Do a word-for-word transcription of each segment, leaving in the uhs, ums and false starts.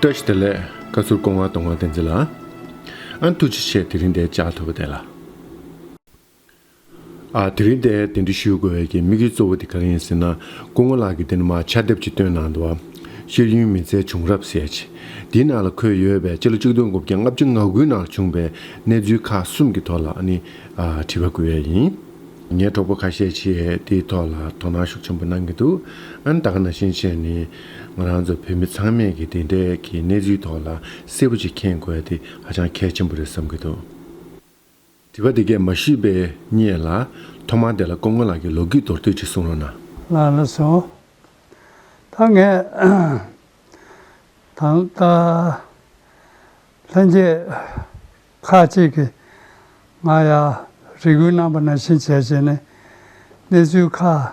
བཀྲ་ཤིས་བདེ་ལེགས། བཀའ་ཟུར་སྐུ་ངོ་རྡོ་རྗེ་བསྟན་འཛིན་ལགས། ཨ་ཐུགས་རྗེ་ཆེ། དེ་རིང་འདིར་བཅར་ཐུབ་པ་དེ་ལ། ཨ་དེ་རིང་འདིར་གདན་འདྲེན་ཞུ་དགོས་པའི་གི་དམིགས་ཡུལ་གཙོ་བོ་དེ་ག་རེ་ཡིན་ཟེར་ན། སྐུ་ངོ་ལགས་ཀྱིས་དེ་ནས་མར་ཕྱག་དེབ་ཅིག་བཏོན་གནང་འདུག་བ། ཤེས་ཡོན་མི་ཚེའི་བྱུང་རབས་ཟེར་ཅིག་དེའི་ནང་ལ་འཁོད་ཡོད་པའི་སྤྱི་ལོ་གཅིག་སྟོང་དགུ་བརྒྱ་ལྔ་བཅུ་ང་དགུའི་ནང་ལ་བྱུང་བའི་གནས་ཚུལ་ཁག་གསུམ་གྱི་ཐོག་ལ་ཨ་ནི་ཨ་དྲི་བ་བཀོད་ཡས་ཡིན། ངའི་གྲོགས་པོ་ཁ་ཤས་ཀྱིས་དེའི་ཐོག་ལ་དོ་སྣང་ཤུགས་ཆེན་པོ་གནང་གི་འདུག་ཨ་ནི་ད་ག་ནང་བཞིན་བྱས་ནས་ང་རང་ཚོ་བོད་མི་ཚང་མས་ཀྱི་དེ་འདྲའི་གི་གནས་ཚུལ་ཐོག་ལ་གསལ་པོ་ཅིག་མཁྱེན་དགོས་ཡ་དེ་ཧ་ཅང་གལ་ཆེན་པོ་རེད་བསམ་གྱི་འདུག་དྲི་བ་དེ་གས་མ་ཞུས་པའི་སྔོན་ལ་ཐོག་མར་དེ་ལ་སྐུ་ངོ་ལགས་ཀྱི་ལོ་རྒྱུས་མདོར་བསྡུས་ཅིག་གསུང་རོགས་གནང་། ལགས་ལགས་སོ། ད་ངས་ད་ལྟ་ལྷན་རྒྱས་ཁག་ཅིག་གིས་ང་ཡ་རེ་སྐུལ་གནང་པ་ནང་བཞིན་བྱས་བྱས་ནས་གནས་ཚུལ་ཁག་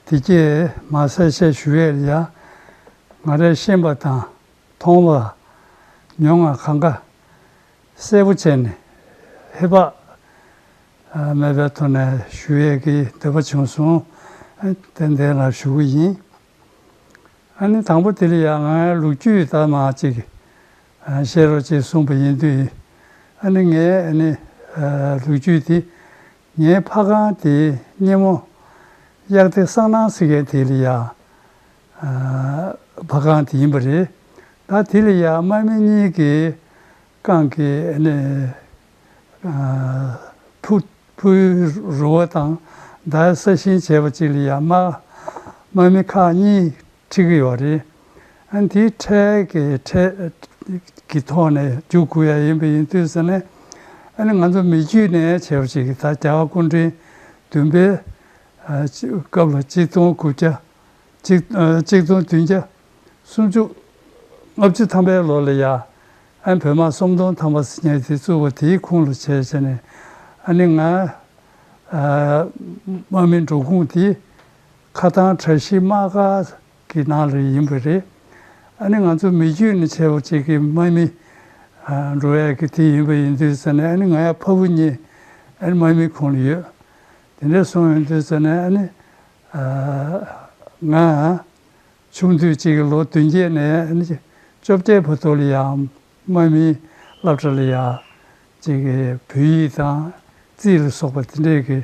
དེ་གས་མ་གསལ་བཤད་ཞུ་ཡས་ལ་ཡ་ང་རས་ཤེས་པ་དང་མཐོང་བ་མྱོང་བ་གང་ག་གསལ་པོ་བྱས་ནས་ཧེ་བག་མེད་པའི་ཐོག་ནས་ཞུ་ཡས་ཀྱི་འདོད་པ་བྱུང་སོང་། ཨ་ཏན་ཏན་ལ་ཞུ་གི་ཡིན། ཨ་ནི་དང་པོ་དེ་ལ་ཡང་ང་ལོ་རྒྱུས་ལྟར་མ་ཅིག་བཤད་རོགས་ཅེས་གསུངས་པ་ཡིན་དུས། ཨ་ནི་ངས་ཨ་ནི་ལོ་རྒྱུས་དེ་ངའི་ཕ་ཁང་དེ་སྙེ་མོ་གཡག་སྡེ་སང་ནང་ཟེར་མཁན་དེ་ལ་ཡ་ཕ་ཁང་དེ་ཡིན་པ་རེད། ད་དེ་ལ་ཡ་དམག་མི་གཉིས་ཀྱིས་རྐང་གི་ཨ་ནི་ཕུ་ཕུའི་རུ་བ་དང་མདའི་ས་ཞིང་བྱས་པ་ཅིག་ལ་ཡ་དམག་དམག་མི་ཁག་གཉིས་ཁྲིད་ཀྱི་ཡོད་རེད། ཨ་ནི་དེའི་ཁྲལ་གྱི་ཁྲལ་གྱི་ཐོག་ནས་རྒྱུག་དགོས་ཡ་ཡིན་པ་ཡིན་དུས་ཙ་ནས། ཨ་ནི་ང་ཚོ་མི་རྒྱུད་ནས་བྱས་པ་ཅིག་ད་རྒྱ་གར་སྐུ་ཕྲེང་བདུན་པའི་ཨ་སྐབས་ལ་གཅིག་སྟོང་དགུ་བརྒྱ་གཅིག་ཨ་གཅིག་སྟོང་བདུན་བརྒྱ་སུམ་ཅུ་ལྔ་བཅུ་ཐམ་པའི་ལོ་ལ་ཡ། ཨ་ནི་བོད་དམག་སུམ་སྟོང་ཐམ་པ་ཟེར་མཁན་དེ་བཙུགས་པ་དེའི་ཁོངས་ལ་བྱས་བྱས་ནས། ཨ་ནི་ང་ཨ་དམག་མི་འགྲོ་ཁུངས་དེ་ཁ་ཐང་གྲྭ་བཞི་དམག་སྒར་གྱི་ནང་ལ་ཡིན་པ་རེད། ཨ་ནི་ང་ཚོ་མི་རྒྱུད་ནས་བྱས་པ་ཅིག་གི་དམག་མི་ཨ་འགྲོ་ཡས་ཀྱི་དེ་ཡིན་པ་ཡིན་དུས་ཙ་ནས། ཨ་ནི་ང་ཡང་ཕ་བུ་གཉིས་ཨ་ནི་དམག་མིའི་ཁོངས་ལ་ཡོད། དེ་འདྲ་སོང་ཡོང་དུས་ཙ་ནས་ཨ་ནི་ཨ་ང་ཆུང་དུས་ཅིག་གི་ལོ་བདུན་བརྒྱད་ནས་ཨ་ནི་བཅོ་བརྒྱད་བར་དུ་ལ་ཡང་དམག་མིའི་སློབ་གྲྭ་ལ་ཡང་ཅིག་གི་བོད་ཡིག་དང་རྩིས་ལ་སོགས་པ་དེ་འདྲས་ཀྱི་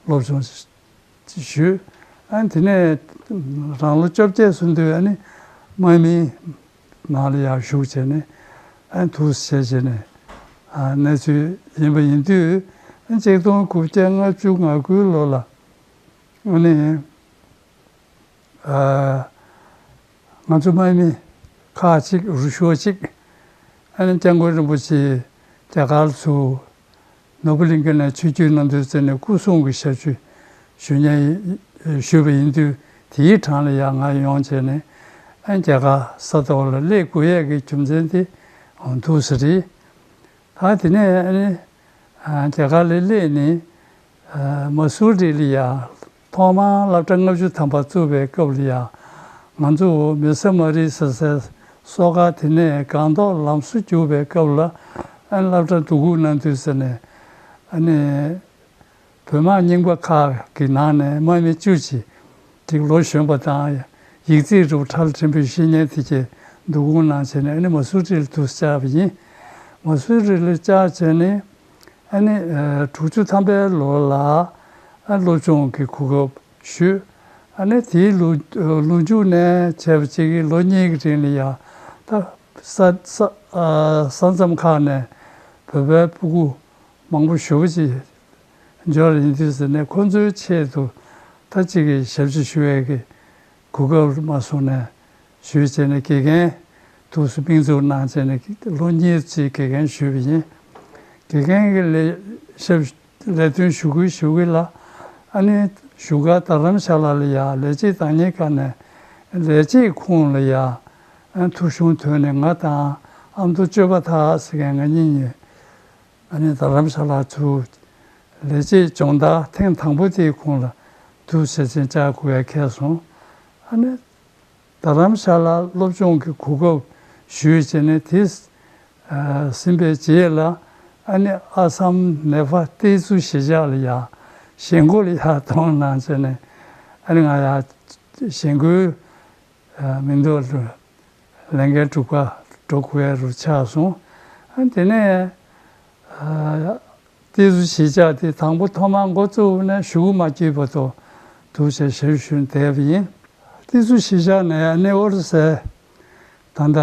སློབ་སྦྱོང་ཞུས། ཨ་ནི་དེ་ནས་རང་ལོ་བཅོ་བརྒྱད་སོན་དུས་ཨ་ནི་དམག་མིའི་ནང་ལ་ཡང་ཞུགས་བྱས་ནས། ཨ་ནི་འདུག་སེ་བྱས་བྱས་ནས་ཨ་གནས་ཚུལ་ཡིན་པ་ཡིན་དུས། ཨ་ནི་གཅིག་སྟོང་དགུ་བརྒྱ་ལྔ་བཅུ་ང་དགུའི་ལོ་ལ་ཨ་ནི་ཨ་ང་ཚོ་དམག་མི་ཁག་ཅིག་རུ་ཤོག་ཅིག་ཨ་ནི་སྐྱབས་མགོན་རིན་པོ་ཆེ་རྒྱ་གར་ལ་ཚུར་ནོར་བུ་གླིང་ཁ་ནས་ཆིབས་བསྒྱུར་གནང་དུས་ཙ་ནས་སྐུ་སྲུང་གི་ཞབས་ཞུ་ཞུ་མཁན་ཞུས་པ་ཡིན་དུས། དེའི་གྲངས་ལ་ཡང་ང་ཡོང་བྱས་ནས་ཨ་ནི་རྒྱ་གར་ས་ཐོག་ལ་སླེབས་དགོས་ཡས་ཀྱི་རྒྱུ་མཚན་དེ་འདུག་སེ་རེད། ད་དེ་ནས་ཨ་ནི་ཨ་རྒྱ་གར་ལ་སླེབས་ནས་ཨ་མ་སུ་རི་ལ་ཡ་ཐོག་མར་སློབ་གྲྭ་ལྔ་བཅུ་ཐམ་པ་བཙུགས་པའི་སྐབས་ལ་ཡ། ང་ཚོ་མི་ས་མ་རི་ཟེར་སའི་སོ་ཁ་དེ་ནས་སྒང་ཏོག་ལམ་བཟོ་རྒྱུག་པའི་སྐབས་ལ། ཨ་ནི་སློབ་གྲྭ་འདུ་འགོད་གནང་དུས་ཙ་ནས་ཨ་ནི་བོད་དམག་རྙིང་པ་ཁག་གི་ནང་ནས་དམག་མི་བཅུ་ཅིག་ཅིག་ལོ་གཞོན་པ་དང་ཡིག་རྩིས་རུ་ཁྲལ་ཕྲན་བུ་ཤེས་མཁན་དེ་གས་འདུ་འགོད་གནང་བྱས་ནས། ཨ་ནི་མ་སུ་རི་ལ་འདུག་སེ་བཅར་བ་ཡིན། མ་སུ་རི་ལ་བཅར་བྱས་ནས་ཨ་ནི་ཨ་དྲུག་ཅུ་ཐམ་པའི་ལོ་ལ་ཨ་སློབ་སྦྱོང་གི་གོ་སྐབས་ཞུས། ཨ་ནི་དེའི་ལོ་ལོ་མཇུག་ནས་བྱས་པ་ཅིག་གི་ལོ་གཉིས་ཀྱི་རིང་ལ་ཡ། ད་ས་ས་ཨ་ས་མཚམས་ཁག་ནས་བོད་པའི་སྤུ་གུ་མང་པོ་ཞེ་པོ་ཅིག་འབྱོར་ཡིན་དུས་ཟེར་ནས། ཁོ་ཚོའི་ཆེད་དུ་ད་ཅིག་གི་ཞབས་ཕྱི་ཞུ་ཡས་ཀྱི་གོ་སྐབས་མ་སོང་ནས་ཞུས་བྱས་ནས། དགེ་རྒན་དུས་སུ་སྨིན་འཛུགས་གནང་བྱས་ནས་ལོ་གཉིས་ཅིག་དགེ་རྒན་ཞུས་པ་ཡིན། དགེ་རྒན་གྱི་ལས་ཞབས་ལས་དོན་ཞུ་གི་ཞུ་གི་ལ། ཨ་ནི་བཞུགས་སྒར་རྡ་རམ་ཤ་ལ་ལ་ཡ་ལས་བྱེད་བདག་གཉེར་ཁང་ནས་ལས་བྱེད་ཁོངས་ལ་ཡ་ཨ་ཐུགས་གཞོན་ཐོན་ནས། ང་དང་ཨ་མདོ་གཅོད་པ་ཐར་ཟེར་མཁན་ང་གཉིས་གཉིས་ཨ་ནི་རྡ་རམ་ཤ་ལ་ཚུར་ལས་བྱེད་སྦྱོང་བརྡར་ཐེངས་དང་པོ་དེའི་ཁོངས་ལ་འདུག་སེ་བྱས་བཅར་དགོས་ཡ་འཁེལ་སོང་། ཨ་ནི་རྡ་རམ་ཤ་ལ་སློབ་སྦྱོང་གི་གོ་སྐབས་ཞུས་བྱས་ནས། དེ་ཟིན་པའི་རྗེས་ལ་ཨ་ནི་ཨ་སམ་ནེ་ཕ་ཏེ་ཙུ་གཞིས་ཆགས་ལ་ཡ་ཞེན་ཁོག་ལ་ཡ་གཏོང་གནང་བྱས་ནས། ཨ་ནི་ང་ཡ་ཞེན་ཁོག་མི་འདུག་ལ། ལས་འགན་སྒྲུབ་ག་འགྲོ་དགོས་ཡ་རུ་ཆགས་སོང་། ཨ་དེ་ནས་ཨ་ཏི་ཛུ་གཞིས་ཆགས་དེ་དང་པོ་ཐོག་མར་འགོ་བཙུགས་ནས་གཞུག་མ་བསྐྱོད་བར་དུ་འདུག་སེ་ཞབས་ཞུ་བསྡད་པ་ཡིན། ཏི་ཛུ་གཞིས་ཆགས་ནས་ཨ་ནི་ཨོ་རི་སའི་ད་ལྟ་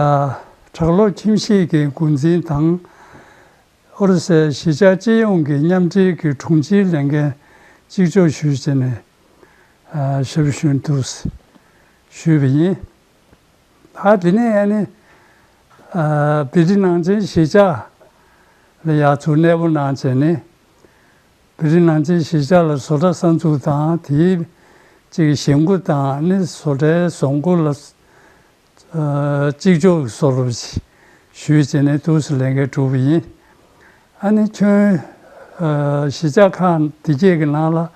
བྲག་ལོག་ཁྱིམ་གཞིས་ཀྱི་འགོ་འཛིན་དང་། ཨོ་རི་སའི་གཞིས་ཆགས་སྤྱི་ཡོངས་ཀྱི་མཉམ་འབྲེལ་གྱི་དྲུང་ཆེའི་ལས་འགན་གཅིག་ལྕོགས་ཞུས་བྱས་ནས་ཨ་ཞབས་ཞུ་འདུག་ཞུས་པ་ཡིན། ད་དེ་ནས་ཨ་ནི་ཨ་བི་ཏི་ནང་ཆེན་གཞིས་ཆགས་ལ་ཡར་ཚུར་གནས་སྤོ་གནང་བྱས་ནས་བི་ཏི་ནང་ཆེན་གཞིས་ཆགས་ལ་བཟོ་གྲྭ་གསར་འཛུགས་དང་དེའི་གཅིག་གཞེན་སྐུལ་དང་ཨ་ནི་བཟོ་གྲྭའི་བཟོ་འགོ་ལ། ཨ་གཅིག་ལྕོགས་གསོལ་རོགས་ཞུས་བྱས་ནས་འདུག་སེ་ལས་འགན་བསྒྲུབས་པ་ཡིན། ཨ་ནི་ཁྱོན་ཨ་གཞིས་ཆགས་ཁག་འདི་གས་ཀྱི་ནང་ལ་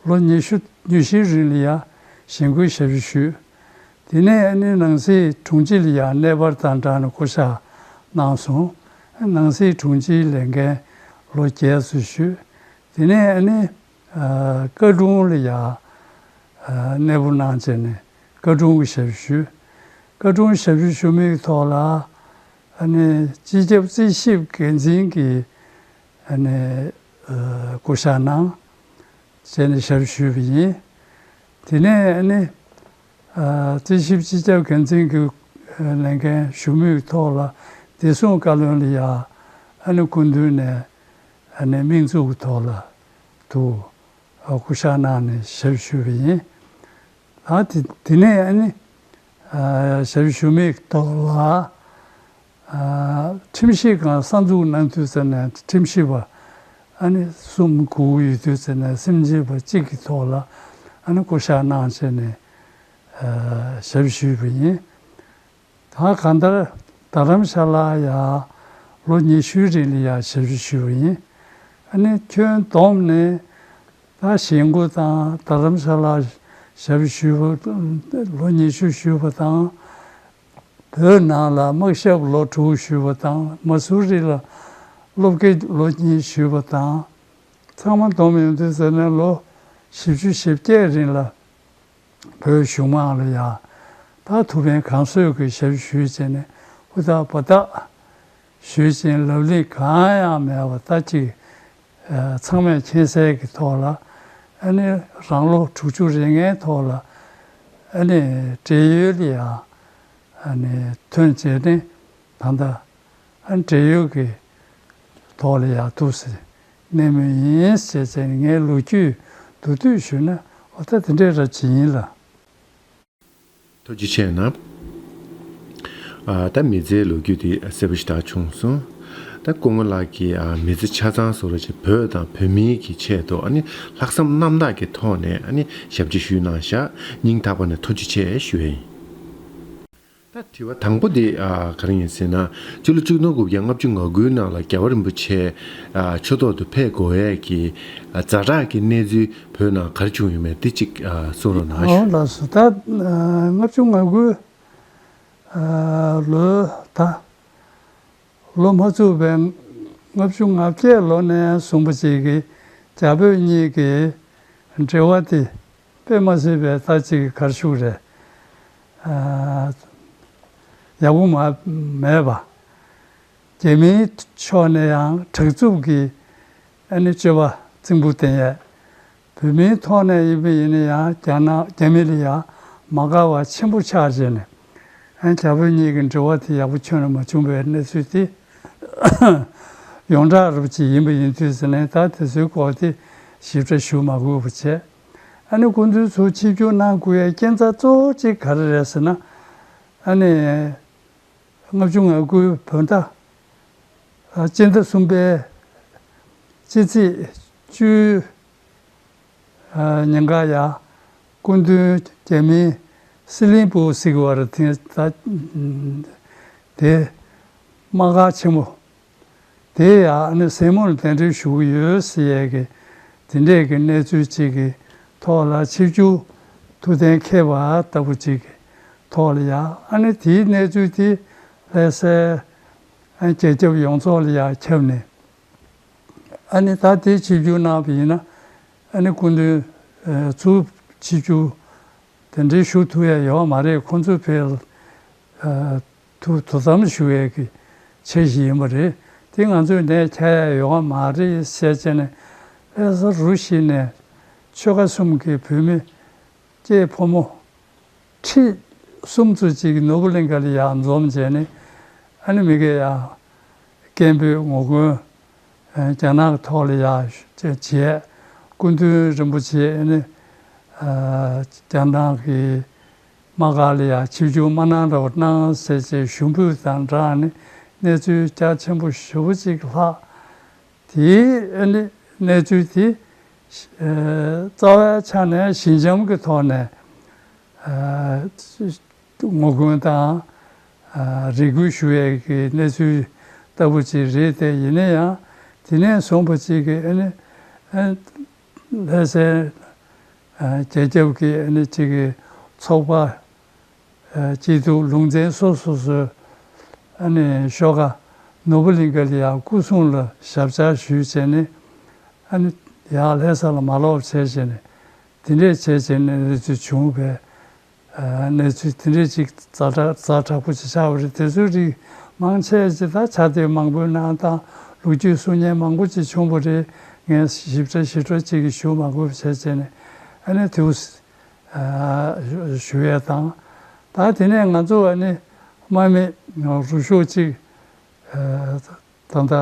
ལོ་ཉི་ཤུ་ཉི་ཤུའི་རིང་ལ་ཡང་གཞེན་སྐུལ་ཞབས་ཞུ་ཞུས། དེ་ནས་ཨ་ནི་ནང་སྲིད་དྲུང་ཆེ་ལ་ཡང་གནས་སྤར་དང་སྦྲགས་ནས་བསྐོ་བཞག་གནང་སོང་། ནང་སྲིད་དྲུང་ཆེའི་ལས་འགན་ལོ་བརྒྱད་ཙམ་ཞུས། དེ་ནས་ཨ་ནི་ཨ་བཀའ་དྲུང་ལ་ཡང་ཨ་གནས་སྤོ་གནང་བྱས་ནས་བཀའ་དྲུང་གི་ཞབས་ཞུ་ཞུས། བཀའ་དྲུང་ཞབས་ཞུ་ཞུ་མིའི་ཐོག་ལ་ཨ་ནི་སྤྱི་ཁྱབ་རྩིས་ཞིབ་འགན་འཛིན་གྱི་ཨ་ནི་ཨ་བསྐོ་བཞག་གནང་བྱས་ནས་ཞབས་ཞུས་པ་ཡིན། དེ་ནས་ཨ་ནི་ཨ་རྩིས་ཞིབ་སྤྱི་ཁྱབ་འགན་འཛིན་གྱི་ཨ་ལས་འགན་ཞུ་མུས་ཐོག་ལ་བདེ་སྲུང་བཀའ་བློན་ལ་ཡ་ཨ་ནི་སྐུ་མདུན་ནས་ཨ་ནི་དམིགས་འཛུགས་ཐོག་ལ་དུ་ཨ་སྐུ་བཞག་གནང་ནས་ཞབས་ཞུས་པ་ཡིན། ད་དེ་དེ་ནས་ཨ་ནི་ཨ་ཞབས་ཞུ་མུས་ཐོག་ལ་ཨ་ཁྲིམས་ཞིབ་ཁང་གསར་འཛུགས་གནང་དུས་ཙམ་ནས་ཁྲིམས་ཞིབ་པ་ཨ་ནི་གསུམ་དགོས་ཀྱི་ཡོད་དུས་ཙམ་ནས་སེམས་ཅན་པ་གཅིག་གི་ཐོག་ལ་ཨ་ནི་བསྐོ་བཞག་གནང་བྱས་ནས་ཨ་ཞབས་ཞུས་པ་ཡིན། ད་གང་ལྟར་རྡ་རམ་ཤ་ལ་ཡ་ལོ་ཉི་ཤུའི་རིང་ལ་ཡ་ཞབས་ཞུ་ཞུས་པ་ཡིན། ཨ་ནི་ཁྱོན་བསྡོམས་ནས་ད་གཞེས་འགོ་དང་རྡ་རམ་ཤ་ལ་ཞབས་ཞུས་པ་ལོ་ཉི་ཤུ་ཞུས་པ་དང་། བོད་ནང་ལ་དམག་ཞབས་ལོ་དྲུག་ཞུས་པ་དང་མ་སུ་རི་ལ་སློབ་དགེ་ལོ་གཉིས་ཞུས་པ་དང་། ཚང་མ་བསྡོམས་ཡོང་དུས་ཟེར་ན་ལོ་བཞི་བཅུ་ཞེ་བརྒྱད་རིང་ལ་བོད་གཞུང་མང་ལ་ཡང་ད་ཐུགས་ཕན་གང་གསོས་ཀྱི་ཞབས་ཞུས་བྱས་ནས་ཧུར་ཐག་འབད་ཐག་ཞུས་ཅིང་ལབ་གླེང་གང་ཡང་མེད་པ་ད་ཅིག་ཚང་མས་མཁྱེན་གསལ་གྱི་ཐོག་ལ་ཨ་ནི་རང་ལོ་དྲུག་ཅུ་རེ་ལྔའི་ཐོག་ལ་ཨ་ནི་བགྲེས་ཡོལ་ལ་ཡང་ཨ་ནི་ཐོན་བྱས་ནས་ད་ལྟ་ཨ་ནི་བགྲེས་ཡོལ་གྱི་ཐོག་ལ་ཡང་འདུག་སེ་གནས་མུས་ཡིན་ཞེས་བྱས་ནས་ངའི་ལོ་རྒྱུས་མདོར་བསྡུས་ཞུས་ན་འོ་ད་དེ་འདྲའི་རབ་ཅིག་ཡིན་ལ། ཐུགས་རྗེ་ཆེ་གནང་། ཨ་ད་མི་ཚེའི་ལོ་རྒྱུས་དེ་གསལ་པོ་ཞེ་དྲག་བྱུང་སོང་། ད་སྐུ་ངོ་ལགས་ཀྱིས་ཨ་མི་ཚེ་ཆ་ཚང་སོ་ར་ཅིག་བོད་དང་བོད་མིའི་གི་ཆེད་དུ་ཨ་ནི་ལྷག་བསམ་རྣམ་དག་གི་ཐོག་ནས་ཨ་ནི་ཞབས་ཕྱི་ཞུས་གནང་བཞག་སྙིང་ཐག་པ་ནས་ཐུགས་རྗེ་ཆེ་ཞུ་ཡ་ཡིན། ད་དྲི་བ་དང་པོ་དེ་ཨ་ག་རེ་ཡིན་ཟེར་ན། སྤྱི་ལོ་གཅིག་སྟོང་དགུ་བརྒྱ་ལྔ་བཅུ་ང་དགུའི་ནང་ལ་རྒྱལ་བ་རིན་པོ་ཆེ་ཨ་ཆོས་ཐོག་ཏུ་ཕེབས་དགོས་ཡས་ཀྱི་ཨ་ཛ་དྲག་གི་གནས་ཚུལ་བོད་ནང་ག་རེ་བྱུང་ཡོད་མེད་འདི་གཅིག་ཨ་གསུང་རོགས་གནང་། ཨོ་ལགས་སོ། ད་ཨ་ལྔ་བཅུ་ང་དགུ་ཨ་ལོའི་ད་ལོ་མ་བཙུགས་པའི་ལྔ་བཅུ་ང་བརྒྱད་ལོ་ནས་བཟུང་བ་ཅིག་གི་རྒྱ་བོད་གཉིས་ཀྱི་འབྲེལ་བ་དེ་དཔེ་མ་སྲིད་པའི་ད་ཅིག་ག་རེ་ཞུ་དགོས་རེད། ཨ་ཡག་པོ་མ་མེད་པ། རྒྱ་མིའི་ཕྱོགས་ནས་ཡང་དྲག་རྩུབ་ཀྱི་ཨ་ནི་སྤྱོད་པ་རྩིང་པོ་བསྟན་ཡས། བོད་མིའི་ཐོག་ནས་ཡིན་པ་ཡིན་ན་ཡང་རྒྱ་ནག་རྒྱ་མི་ལ་ཡང་མ་དགའ་བ་ཆེན་པོ་ཆགས་བྱས་ནས་ཨ་ནི་རྒྱ་བོད་གཉིས་ཀྱི་འབྲེལ་བ་དེ་ཡག་པོ་ཁྱོན་ནས་མ་བྱུང་བའི་གནས་ཚུལ་དེ་ཡོངས་གྲགས་རབ་ཅིག་ཡིན་པ་ཡིན་དུས་ཟེར་ནས་ད་དེ་ཚོའི་སྐོར་དེ་ཞིབ་ཕྲ་ཞུ་མ་དགོས་པ་བྱས། ཨ་ནི་སྐུ་མདུན་ཚུར་ཆིབས་བསྒྱུར་གནང་དགོས་ཡའི་རྐྱེན་རྩ་གཙོ་བོ་གཅིག་ག་རེ་རེད་ཟེར་ན། ཨ་ནི་ལྔ་བཅུ་ང་དགུའི་བོད་ཟླ་ཨ་སྤྱི་ཟླ་གསུམ་པའི་སྤྱི་ཚེས་བཅུ་ཨ་ཉིན་ག་ཡ་སྐུ་མདུན་རྒྱ་མིའི་སི་ལིང་པུའུ་ཟེར་གྱི་བར་དེ་ད་དེ་དམག་སྒར་ཆེན་མོ་དེ་ཡང་ཨ་ནི་གཟིགས་མོར་གདན་འདྲེན་ཞུ་གི་ཡོད་ཟེར་ཡས་ཀྱི་དེ་འདྲས་ཀྱི་གནས་ཚུལ་ཅིག་གི་ཐོག་ལ་ཆིབས་བསྒྱུར་ཐུགས་གཏན་འཁེལ་བ་ལྟ་བུ་ཅིག་གི་ཐོག་ལ་ཡ་ཨ་ནི་དེའི་གནས་ཚུལ་དེ་ལྷ་སའི་ཨ་རྒྱལ་ཁྱབ་ཡོངས་རྫོགས་ལ་ཡ་ཁྱབ་ནས། ཨ་ནི་ད་དེ་ཆིབས་བསྒྱུར་གནང་བ་ཡིན་ན་ཨ་ནི་སྐུ་མདུན་ཚུར་ཆིབས་བསྒྱུར་དེ་འདྲའི་ཞུ་ཐུབ་ཡ་ཡོད་མ་རེད། ཁོང་ཚོས་ཕེབས་ དུ་དོ་དམ་ཞུ་ཡས་ཀྱི་ཆ་ཞིག་ཡིན་པ་རེད། དེ་ང་ཚོས་ནས་འཁྱེར་ཡ་ཡོང་བ་མ་རེད་ཟེར་བྱས་ནས། ལྷ་ས་རུ་བཞི་ནས་ཆོལ་ཁ་གསུམ་གྱི་བོད་མི་སྐྱེས་ཕོ་མོ་ཁྲི་གསུམ་ཙམ་ཅིག་ནོར་བུ་གླིང་ག་ལ་ཡར་འཛོམས་བྱས་ནས། ཨ་ནི་མི་སྒེར་ཡ་སྐད་འབོད་ངོ་རྒོལ། ཨ་རྒྱ་ནག་ཐོག་ལ་ཡ་བྱས། སྐུ་མདུན་རིན་པོ་ཆེ་ཨ་ནི་ཨ་རྒྱ་ནག་གི་དམག་སྒར་ལ་ཡ་ཆིབས་བསྒྱུར་མ་གནང་འདྲ་བོ་གནང་ཟེར་བྱས་ཞུ་འབོད་དང་སྦྲགས་ནས་གནས་ཚུལ་རྒྱ་ཆེན་པོ་ཞེ་པོ་ཅིག་ལྷག་དེའི་ཨ་ནི་གནས་ཚུལ་དེ་ཨ་རྩ་བའི་ཆ་ནས་ཞི་འཇམ་གྱི་ཐོག་ནས་ཨ་ངོ་རྒོལ་དང་ཨ་རེ་སྐུལ་ཞུ་ཡས་ཀྱི་གནས་ཚུལ་ལྟ་བུ་ཅིག་རེད་དེ། ཡིན་ན་ཡང་དེ་ནས་བཟུང་བ་ཅིག་གི་ཨ་ནི་ཨ་ལྷ་སའི་ཨ་རྒྱལ་ཁབ་ཀྱི་ཨ་ནི་ཅིག་གི་ཚོགས་པ། ཨ་སྐྱིད་སྡུག་ལུང་ཚན་སོ་སོ་སོའི་ཨ་ནི་ཤོག་ཁག་ནོར་བུ་གླིང་ག་ལ་ཡ་སྐུ་སྲུང་ལ་ཞབས་ཕྱག་ཞུས་བྱས་ནས། ཨ་ནི་ཡར་ལྷ་ས་ལ་མ་ལོག་བྱས་བྱས་ནས། དེ་འདྲས་བྱས་བྱས་ནས་གནས་ཚུལ་བྱུང་བས། ཨ་གནས་ཚུལ་དེ་འདྲས་ཅིག་ཛ་དྲག་ཛ་དྲག་པོ་ཅིག་ཆགས་པ་རེད། དེ་ཚོའི་རིགས་མང་ཆེ་ཅིག་ད་ཕྱག་དེབ་མང་པོའི་ནང་དང་ལོ་རྒྱུས་གསུང་མཁན་མང་པོ་ཅིག་བྱུང་བ་རེད། ངས་ཞིབ་ཕྲ་ཞིབ་ཕྲ་ཅིག་ཞུ་མ་དགོས་བྱས་བྱས་ནས། ཨ་ནི་དེའུ་ཨ་ཞུ་ཡས་དང་། ད་དེ་ནས་ང་ཚོ་ཨ་ནི་དམག་མི་རུ་ཤོག་ཅིག་ཨ་ད་ལྟ་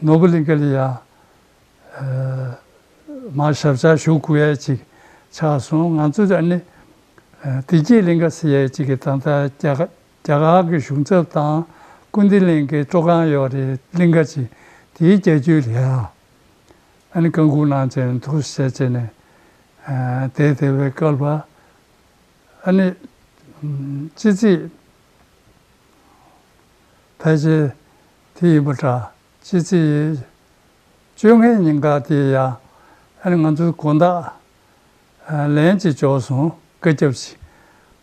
ནོར་བུ་གླིང་ག་ལ་ཡ་ཨ་མར་ཞབས་ཕྱག་ཞུ་དགོས་ཡས་ཅིག་ཆགས་སོང་། ང་ཚོ་ཨ་ནི་ཨ་བདེ་སྐྱིད་གླིང་ག་ཟེར་ཡས་ཅིག་གི་ད་ལྟ་རྒྱ་གར་རྒྱ་གར་གྱི་གཞུང་ཚབ་དང་སྐུ་མདུན་གླིང་གི་སྤྲོ་ཁང་ཡོད་རེད། གླིང་ག་ཅིག་དེའི་རྒྱབ་ལྗོངས་ལ་ཡ་ཨ་ནི་བཀའ་འགུག་གནང་བྱས་ནས་འདུག་ཟེར་བྱས་ནས། ཨ་དེ་དེ་བའི་སྐབས་ལ་ཨ་ནི་ཨམ་སྤྱི་ཚེས་ཕལ་ཆེར་དེ་ཡིན་པ་འདྲ། སྤྱི་ཚེས་བཅོ་ལྔའི་ཉིན་ཀ་དེ་ཡ་ཨ་ནི་ང་ཚོའི་དགོང་དག་ཨ་ལན་ཅིག་འབྱོར་སོང་། བཀའ་ཁྱབ་ཅིག་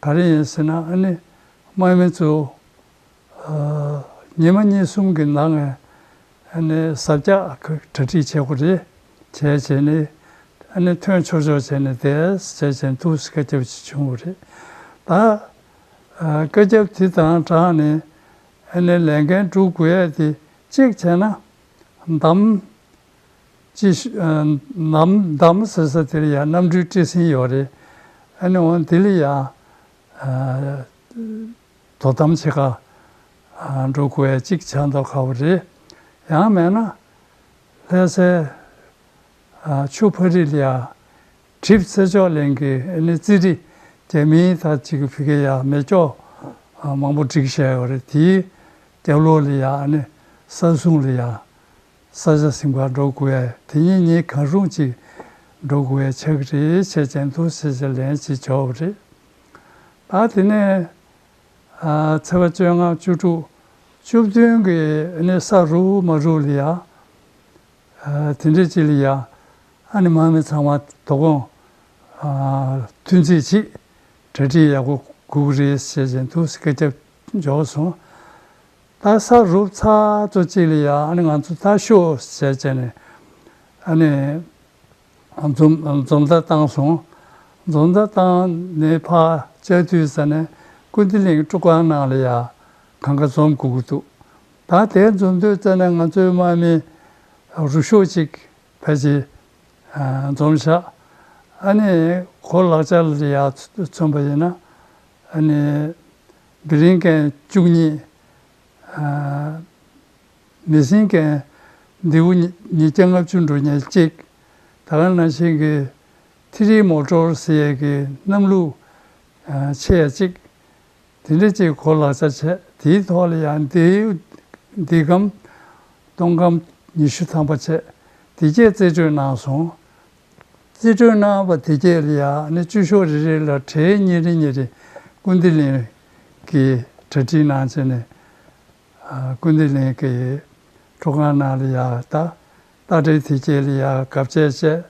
ག་རེ་ཡིན་ཟེར་ན། ཨ་ནི་དམག་མི་ཚོ་ཨ་ཉི་མ་གཉིས་གསུམ་གྱི་ནང་ནས་ཨ་ནི་གཟབ་རྒྱས་གྲ་སྒྲིག་བྱེད་དགོས་རེད། བྱས་བྱས་ནས་ཨ་ནི་ཐོན་ཆོག་ཆོག་བྱས་ནས་བསྡད་བྱས་བྱས་འདུག་ཟེར་བཀའ་ཁྱབ་ཅིག་བྱུང་བ་རེད། ད་ཨ་བཀའ་ཁྱབ་དེ་དང་སྦྲགས་ནས་ཨ་ནི་ལས་འགན་སྒྲུབ་དགོས་ཡ་དེ་གཅིག་བྱས་ན་འདམ་ཅི་ཨ་འདམ་འདམ་ཟེར་ས་དེར་ཡ་གནམ་གྲུའི་སྤྲི་སྲིན་ཡོད་རེད། ཨ་ནི་འོ་དེ་ལ་ཡ་ཨ་དོ་དམ་བྱེད་ག་ཨ་འགྲོ་དགོས་ཡ་གཅིག་ཆགས་མདོག་ཁ་པོ་རེད། ཡང་མེད་ན་ལྷ་སའི་ཨ་ཆུ་ཕ་རི་ལ་ཡ་གྲིབ་སེལ་ཅོག་ལེན་གྱི་ཨ་ནི་རྩིས་རིག་རྒྱ་མིའི་ད་ཅིག་ཕ་གི་ཡ་མེ་སྒྱོགས་ཨ་མང་པོ་བསྒྲིགས་བཞག་ཡོད་རེད། དེའི་རྒྱབ་ལོགས་ལ་ཡ་ཨ་ནི་ས་སྲུང་ལ་ཡ་ས་ཆ་ཟིན་པར་འགྲོ་དགོས་ཡ། དེ་གཉིས་གཉིས་གང་རུང་ཅིག་འགྲོ་དགོས་ཡ་ཆགས་ཀྱི་རེད་ཟེར་བྱས་འདུག་ཟེར་བྱས་ལན་ཅིག་འབྱོར་བ་རེད། ད་དེ་ནས་ཨ་ཚེས་པ་བཅོ་ལྔ་བཅུ་དྲུག་བཅུ་བདུན་གྱི་ཨ་ནི་ས་རུབ་མ་རུབ་ལ་ཡ་ཨ་དེ་འདྲ་ཅིག་ལ་ཡ་ཨ་ནི་དམག་མི་ཚང་མ་དོ་དགོང་ཨ་ཐུན་རྩིས་ཅིག་གྲ་སྒྲིག་ཡག་པོ་དགོས་ཀྱི་རེད་ཟེར་བྱས་འདུག་ཟེར་བཀའ་ཁྱབ་འབྱོར་སོང་། ད་ས་རུབ་ཚར་ཙམ་ཅིག་ལ་ཡ་ཨ་ནི་ང་ཚོ་ད་ཤོག་ཟེར་བྱས་ནས་ཨ་ནི་འཛོམས་འཛོམས་ཟླ་བཏང་སོང་། འཛོམས་ཟླ་བཏང་ནས་ཕར་བཅའ་དུས་ཙ་ནས་སྐུ་མདུན་གླིང་སྤྲུལ་སྒར་ནང་ལ་ཡ་གང་ག་འཛོམས་དགོས་ཀྱི་འདུག་ད་དེ་འཛོམས་དུས་ཙ་ནས་ང་ཚོའི་དམག་མི་རུ་ཤོག་ཅིག་ཕལ་ཆེར་ཨ་འཛོམས་ཤག་ཨ་ནི་གོ་ལག་ཆ་ལ་ཡ་མཚོན་པ་ཡིན་ན། ཨ་ནི་བི་རིང་ཀན་བཅུ་གཉིས། ཨ་མེ་ཤིན་གན་མདེའུ་ཉིས་ཉིས་བརྒྱ་ལྔ་བཅུ་འགྲོ་མཁན་གཅིག་ད་ག་ནང་བཞིན་གྱི་ཐི་རི་མོ་ཊོར་ཟེར་ཡས་ཀྱི་གནམ་ལུག་ཨ་ཆེ་ཡ་གཅིག་དེ་འདྲ་ཅིག་གོ་ལག་ཆ་བྱས། དེའི་ཐོག་ལ་ཡང་མདེའུ་མདེའུ་སྒམ་སྟོང་སྒམ་ཉི་ཤུ་ཐམ་པ་བྱས། དེ་གྱད་རྩིས་སྤྲོད་གནང་སོང་། རྩིས་སྤྲོད་གནང་བ་དེ་གྱད་ལ་ཡང་ནི་བཅུ་ཤོག་རེ་རེ་ལ་གྲལ་གཉིས་རེ་གཉིས་རེ་སྐུ་མདུན་གླིང་གི་གྲ་སྒྲིག་གནང་བྱས་ནས། ཨ་སྐུ་མདུན་གླིང་གི་སྤྲུལ་ཁང་ནང་ལ་ཡ་ད་རྟ་དྲེལ་དེ་གྱད་ལ་ཡ་གབ་བྱས་བྱས།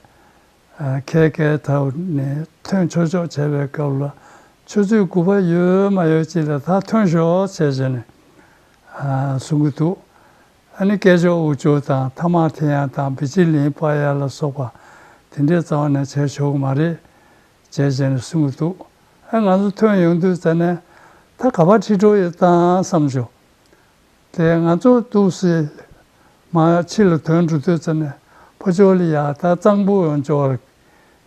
ཨ་ཁལ་ཁལ་ཐབ་ནས་ཐོན་ཆོག་ཆོག་བྱས་པའི་སྐབས་ལ་ཆུ་ཚོད་དགུ་པ་ཡོད་མ་ཡོད་ཅིག་ལ་ད་ཐོན་ཤོག་བྱས་བྱས་ནས་ཨ་གསུང་གི་འདུག་ཨ་ནི་སྐད་ཅོར་འུར་ཅོག་དང་ཐ་མག་འཐེན་ཡ་དང་བི་ཇི་ལིང་སྤར་ཡ་ལ་སོགས་པ་དེ་འདྲའི་རྩ་བ་ནས་བྱས་ཆོག་གི་མ་རེད་བྱས་བྱས་ནས་གསུང་གི་འདུག་ཨ་ང་ཚོ་ཐོན་ཡོང་དུས་ཙ་ནས་ ད་ག་པར་ཁྲིད་འགྲོ་ཡོད་དང་བསམ་བྱུང་། དེ་ང་ཚོ་འདུག་སེ་མར་ཕྱི་ལ་ཐོན་འགྲོ་དུས་ཙམ་ནས་ཕར་ཕྱོགས་ལ་ཡ་ད་གཙང་པོ་ཡོང་ཅོག་ལ་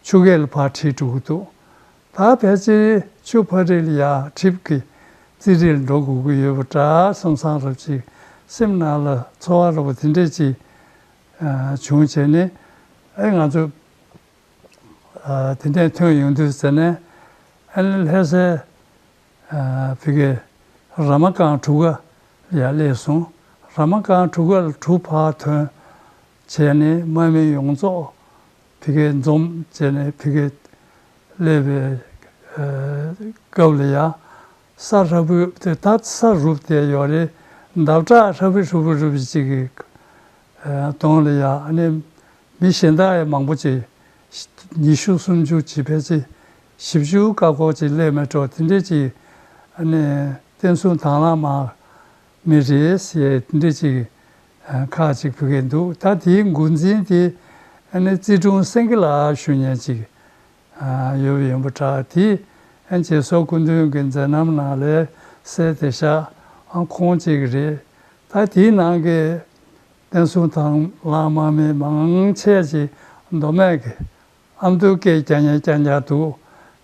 ཆུ་ཁ་ལ་ཕར་ཁྲིད་འགྲོ་གི་འདུག་ད་ཕལ་ཆེར་ཆུ་ཕ་རི་ལ་ཡ་ཁྲིད་ཀྱི་རྩིས་རིག་ལ་འགྲོ་དགོས་ཀྱི་ཡོད་པ་འདྲ་བསམ་བསམ་རབ་ཅིག་སེམས་ནང་ལ་ཚོར་བ་རབ་པོ་དེ་འདྲས་ཅིག་བྱུང་བྱས་ནས། ཨེ་ང་ཚོ་དེ་འདྲས་ཐོན་ཡོང་དུས་ཙམ་ནས་ཨ་ནི་ལྷ་སའི་ཕ་གི་ར་མ་སྒང་གྲུ་ཁ་ལ་ཡར་སླེབས་སོང་། ར་མ་སྒང་གྲུ་ཁ་ལ་གྲུ་ཕར་ཐོན་བྱས་ནས་དམག་མི་ཡོངས་རྫོགས་ཕ་གི་འཛོམས་བྱས་ནས་ཕ་གི་སླེབས་པའི་སྐབས་ལ་ཡ། ས་ཧྲབ་པོ་དེ་ད་ས་རུབ་བསྡད་ཡོད་རེད། འདབ་ཆགས་ཧྲབ་པོ་ཧྲུབ་པོ་ཧྲུབ་པོ་ཅིག་གི་གདོང་ལ་ཡ། ཨ་ནི་མི་གཞན་དག་ཡང་མང་པོ་ཅིག་ཉི་ཤུ་སུམ་ཅུ་ཅིག་ཕལ་ཆེར་བཞི་བཅུ་ཀ་ཀོ་ཅིག་སླེབས་མེད་འགྲོ་དེ་འདྲས་ཅིག་ཨ་ནི་བསྟན་སྲུང་དང་བླངས་དམག་མི་རེད་ཟེར་དེ་འདྲས་ཅིག་ཁག་ཅིག་ཕུལ་གྱི་འདུག་ད་དེའི་འགོ་འཛིན་དེ་ཨ་ནི་རྩིས་དྲུང་སེང་གེ་ལགས་ཞུ་མཁན་ཅིག་ཡོད་ཡིན་པ་འདྲ། དེ་ཨན་རྗེས་སོར་སྐུ་མདུན་གྱི་མཛད་རྣམ་ནང་ལ་གསལ་བསྡད་ཤག་ཨང་ཁོང་གཅིག་རེད། ད་དེའི་ནང་གི་བསྟན་སྲུང་དང་བླངས་དམག་མི་མང་ཆེ་ཅིག་མདོ་སྨད་ཀྱི་ཨ་མདོའི་སྐད་རྐྱང་རྐྱང་རྐྱང་རྐྱང་འདུག་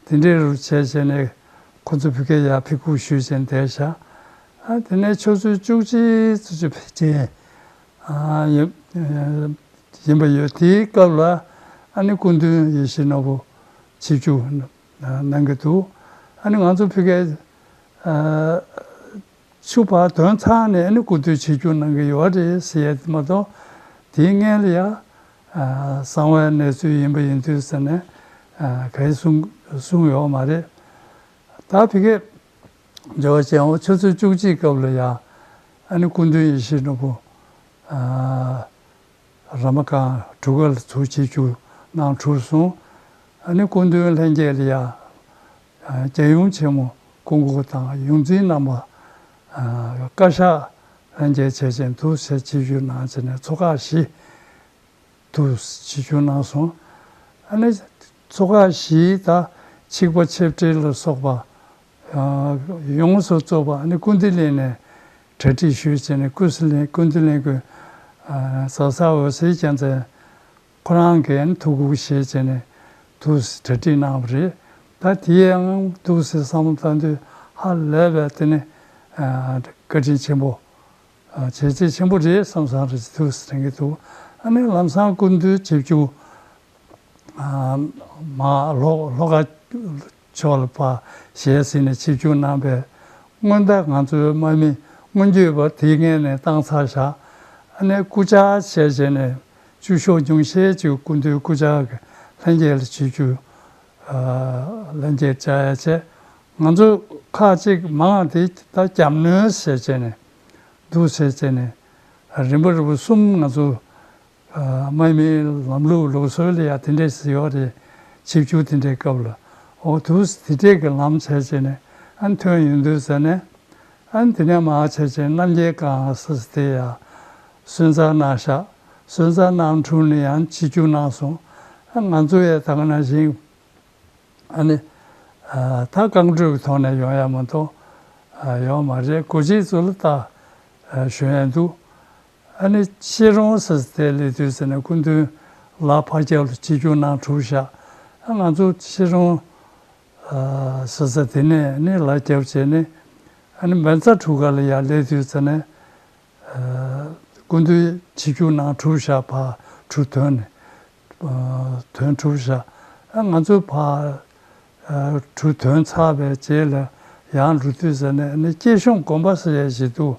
དེ་འདྲའི་རུ་བྱས་བྱས་ནས་ཁོ་ཚོ་ཕ་གིར་ཡར་ཕེབས་སྒུག་ཞུས་བྱས་བསྡད་ཤག་ཨ་དེ་ནས་ཆུ་ཚོད་བཅུ་གཅིག་ཙམ་ཅིག་ཕལ་ཆེར་ཡིན་ཡིན་པ་ཡོད། དེའི་སྐབས་ལ་ཨ་ནི་སྐུ་མདུན་ཡིད་བཞིན་ནོར་བུ་ཆིབས་བསྒྱུར་གནང་གི་འདུག་ཨ་ནི་ང་ཚོ་ཕ་གིར་ཆུ་ཕར་ཐོན་ཚར་ནས་ཨ་ནི་སྐུ་མདུན་ཆིབས་བསྒྱུར་གནང་གི་ཡོད་རེད་ཟེར་ཡ་དེ་མ་གཏོགས། དེའི་སྔོན་ལ་ཡ་གསང་བའི་གནས་ཚུལ་ཡིན་པ་ཡིན་དུས་ཟེར་ནས་ག་རེ་གསུང་གསུང་ཡོད་མ་རེད། ད་ཕ་གིར་འབྱོར་བ་ཅན་འོ་ཆུ་ཚོད་བཅུ་གཅིག་སྐབས་ལ་ཡ་ཨ་ནི་སྐུ་མདུན་ཡིད་བཞིན་ནོར་བུ་ར་མ་སྒང་གྲུ་ཁ་ལ་ཚུར་ཆིབས་བསྒྱུར་གནང་གྲུབ་སོང་། ཨ་ནི་སྐུ་མདུན་ལྷན་རྒྱས་ལ་ཡ་རྒྱལ་ཡུམ་ཆེན་མོ་སྐུ་འཁོར་དང་ཡོངས་འཛིན་རྣམ་པ་བཀའ་ཤག་ལྷན་རྒྱས་བྱས་ཅན་དུ་ཟེར་ཆིབས་བསྒྱུར་གནང་བྱས་ནས་ཚོགས་ཁག་བཞི། དུ་ཆིབས་བསྒྱུར་གནང་སོང་། ཨ་ནི་ཚོགས་ཁག་བཞིའི་ད་ཆིག་པ་ཆེ་འབྲེལ་ལ་སོགས་པ་ཡོངས་སུ་རྫོགས་པ་ཨ་ནི་སྐུ་མདུན་གླིང་ནས་གྲ་སྒྲིག་ཞུས་བྱས་ནས་སྐུ་སྲིད་གླིང་སྐུ་མདུན་གླིང་གི་ཟ་ས་འོད་ཟེར་རྒྱལ་མཚན་ཁོ་རང་གིས་ཐུགས་ཁུར་བཞེས་བྱས་ནས་དུ་གྲ་སྒྲིག་གནང་བ་རེད། ད་དེའི་ཡང་དུ་ཟེར་བསམ་བློ་བཏང་དུས་ཧ་ལས་པའི་དེ་ནི་བཀའ་དྲིན་ཆེན་པོ། བྱས་རྗེས་ཆེན་པོ་རེད་བསམ་བསམ་རེད་ཐུགས་སུ་དྲན་གྱི་འདུག་ཨ་ནི་ལམ་སང་སྐུ་མདུན་ཆིབས་བསྒྱུར་མ་ལྷོ་ལྷོ་ཁ་ཕྱོགས་ལ་ཕར་ཞལ་གཟིགས་ནས་ཆིབས་བསྒྱུར་གནང་པའི་སྔོན་ད་ང་ཚོའི་དམག་མི་སྔོན་སྐྱོད་པ་དེའི་སྔོན་ནས་བཏང་ཚར་བཞག་ཨ་ནི་སྐུ་བཅར་བྱས་བྱས་ནས་བཅུ་ཤོག་ཉུང་ཤས་ཅིག་སྐུ་མདུན་སྐུ་བཅར་གྱི་ལྷན་རྒྱས་ལ་ཆིབས་བསྒྱུར་ལྷན་རྒྱས་བཅར་ཡ་བྱས། ང་ཚོ་ཁག་ཅིག་མང་དེ་ད་རྒྱབ་གནོན་བྱས་བྱས་ནས། འདུག་ཟེར་བྱས་ནས་རིམ་པ་རིམ་པ་གསུམ་ང་ཚོ་དམག་མིའི་ལམ་ལུགས་ལུགས་སྲོལ་ལ་ཡང་དེ་འདྲས་ཡོད་རེད། ཆིབས་བསྒྱུར་དེ་འདྲའི་སྐབས་ལ་འོ་འདུག་དེ་འདྲས་ཀྱི་ལམ་བྱས་བྱས་ནས་ཨ་ཐོན་ཡོང་དུས་ཟེར་ནས་ཨ་དེ་ནས་མར་བྱས་བྱས་རྣམ་རྒྱལ་སྒང་ཟེར་དེ་ཡང་སོན་རྩ་གནང་ཤག་སོན་རྩ་གནང་འཁྲུག་ནས་ཡང་ཆིབས་བསྒྱུར་གནང་སོང་། ཨ་ང་ཚོ་ཡང་ད་ག་ནང་བཞིན། ཨ་ནི། ད་རྐང་བགྲོད་ཀྱི་ཐོག་ནས་ཡོང་ཡ་མ་གཏོགས། ཡོང་མ་རེད། སྒོ་འབྱེད་ཚོ་ལ་ད་ཞུ་ཡ་འདུག་ཨ་ནི་ཤེ་རོང་ཟེར་དེ་སླེབས་དུས་ཟེར་ནས་སྐུ་མདུན་ལ་ཕར་རྒྱབ་ལ་ཆིབས་བསྒྱུར་གནང་གྲུབ་ཤག་ཨ་ང་ཚོ་ཤེ་རོང་ཟེར་ས་དེ་ནས་ནི་ལ་རྒྱབ་བྱས་ནས་ཨ་ནི་བན་ཚ་གྲུ་ཁ་ལ་ཡར་སླེབས་དུས་ཟེར་ནས། སྐུ་མདུན་ཆིབས་བསྒྱུར་གནང་གྲུབ་བཞག་ཕར་གྲུ་ཐོན་ནས་ཐོན་གྲུབ་བཞག་ཨ་ང་ཚོ་ཕར་གྲུ་ཐོན་ཚར་བའི་རྗེས་ལ་ཡང་འགྲོ་དུས་ཟེར་ནས་ནི་སྐྱེད་གཤོངས་དགོན་པ་ཟེར་ཡ་ཞིག་འདུག་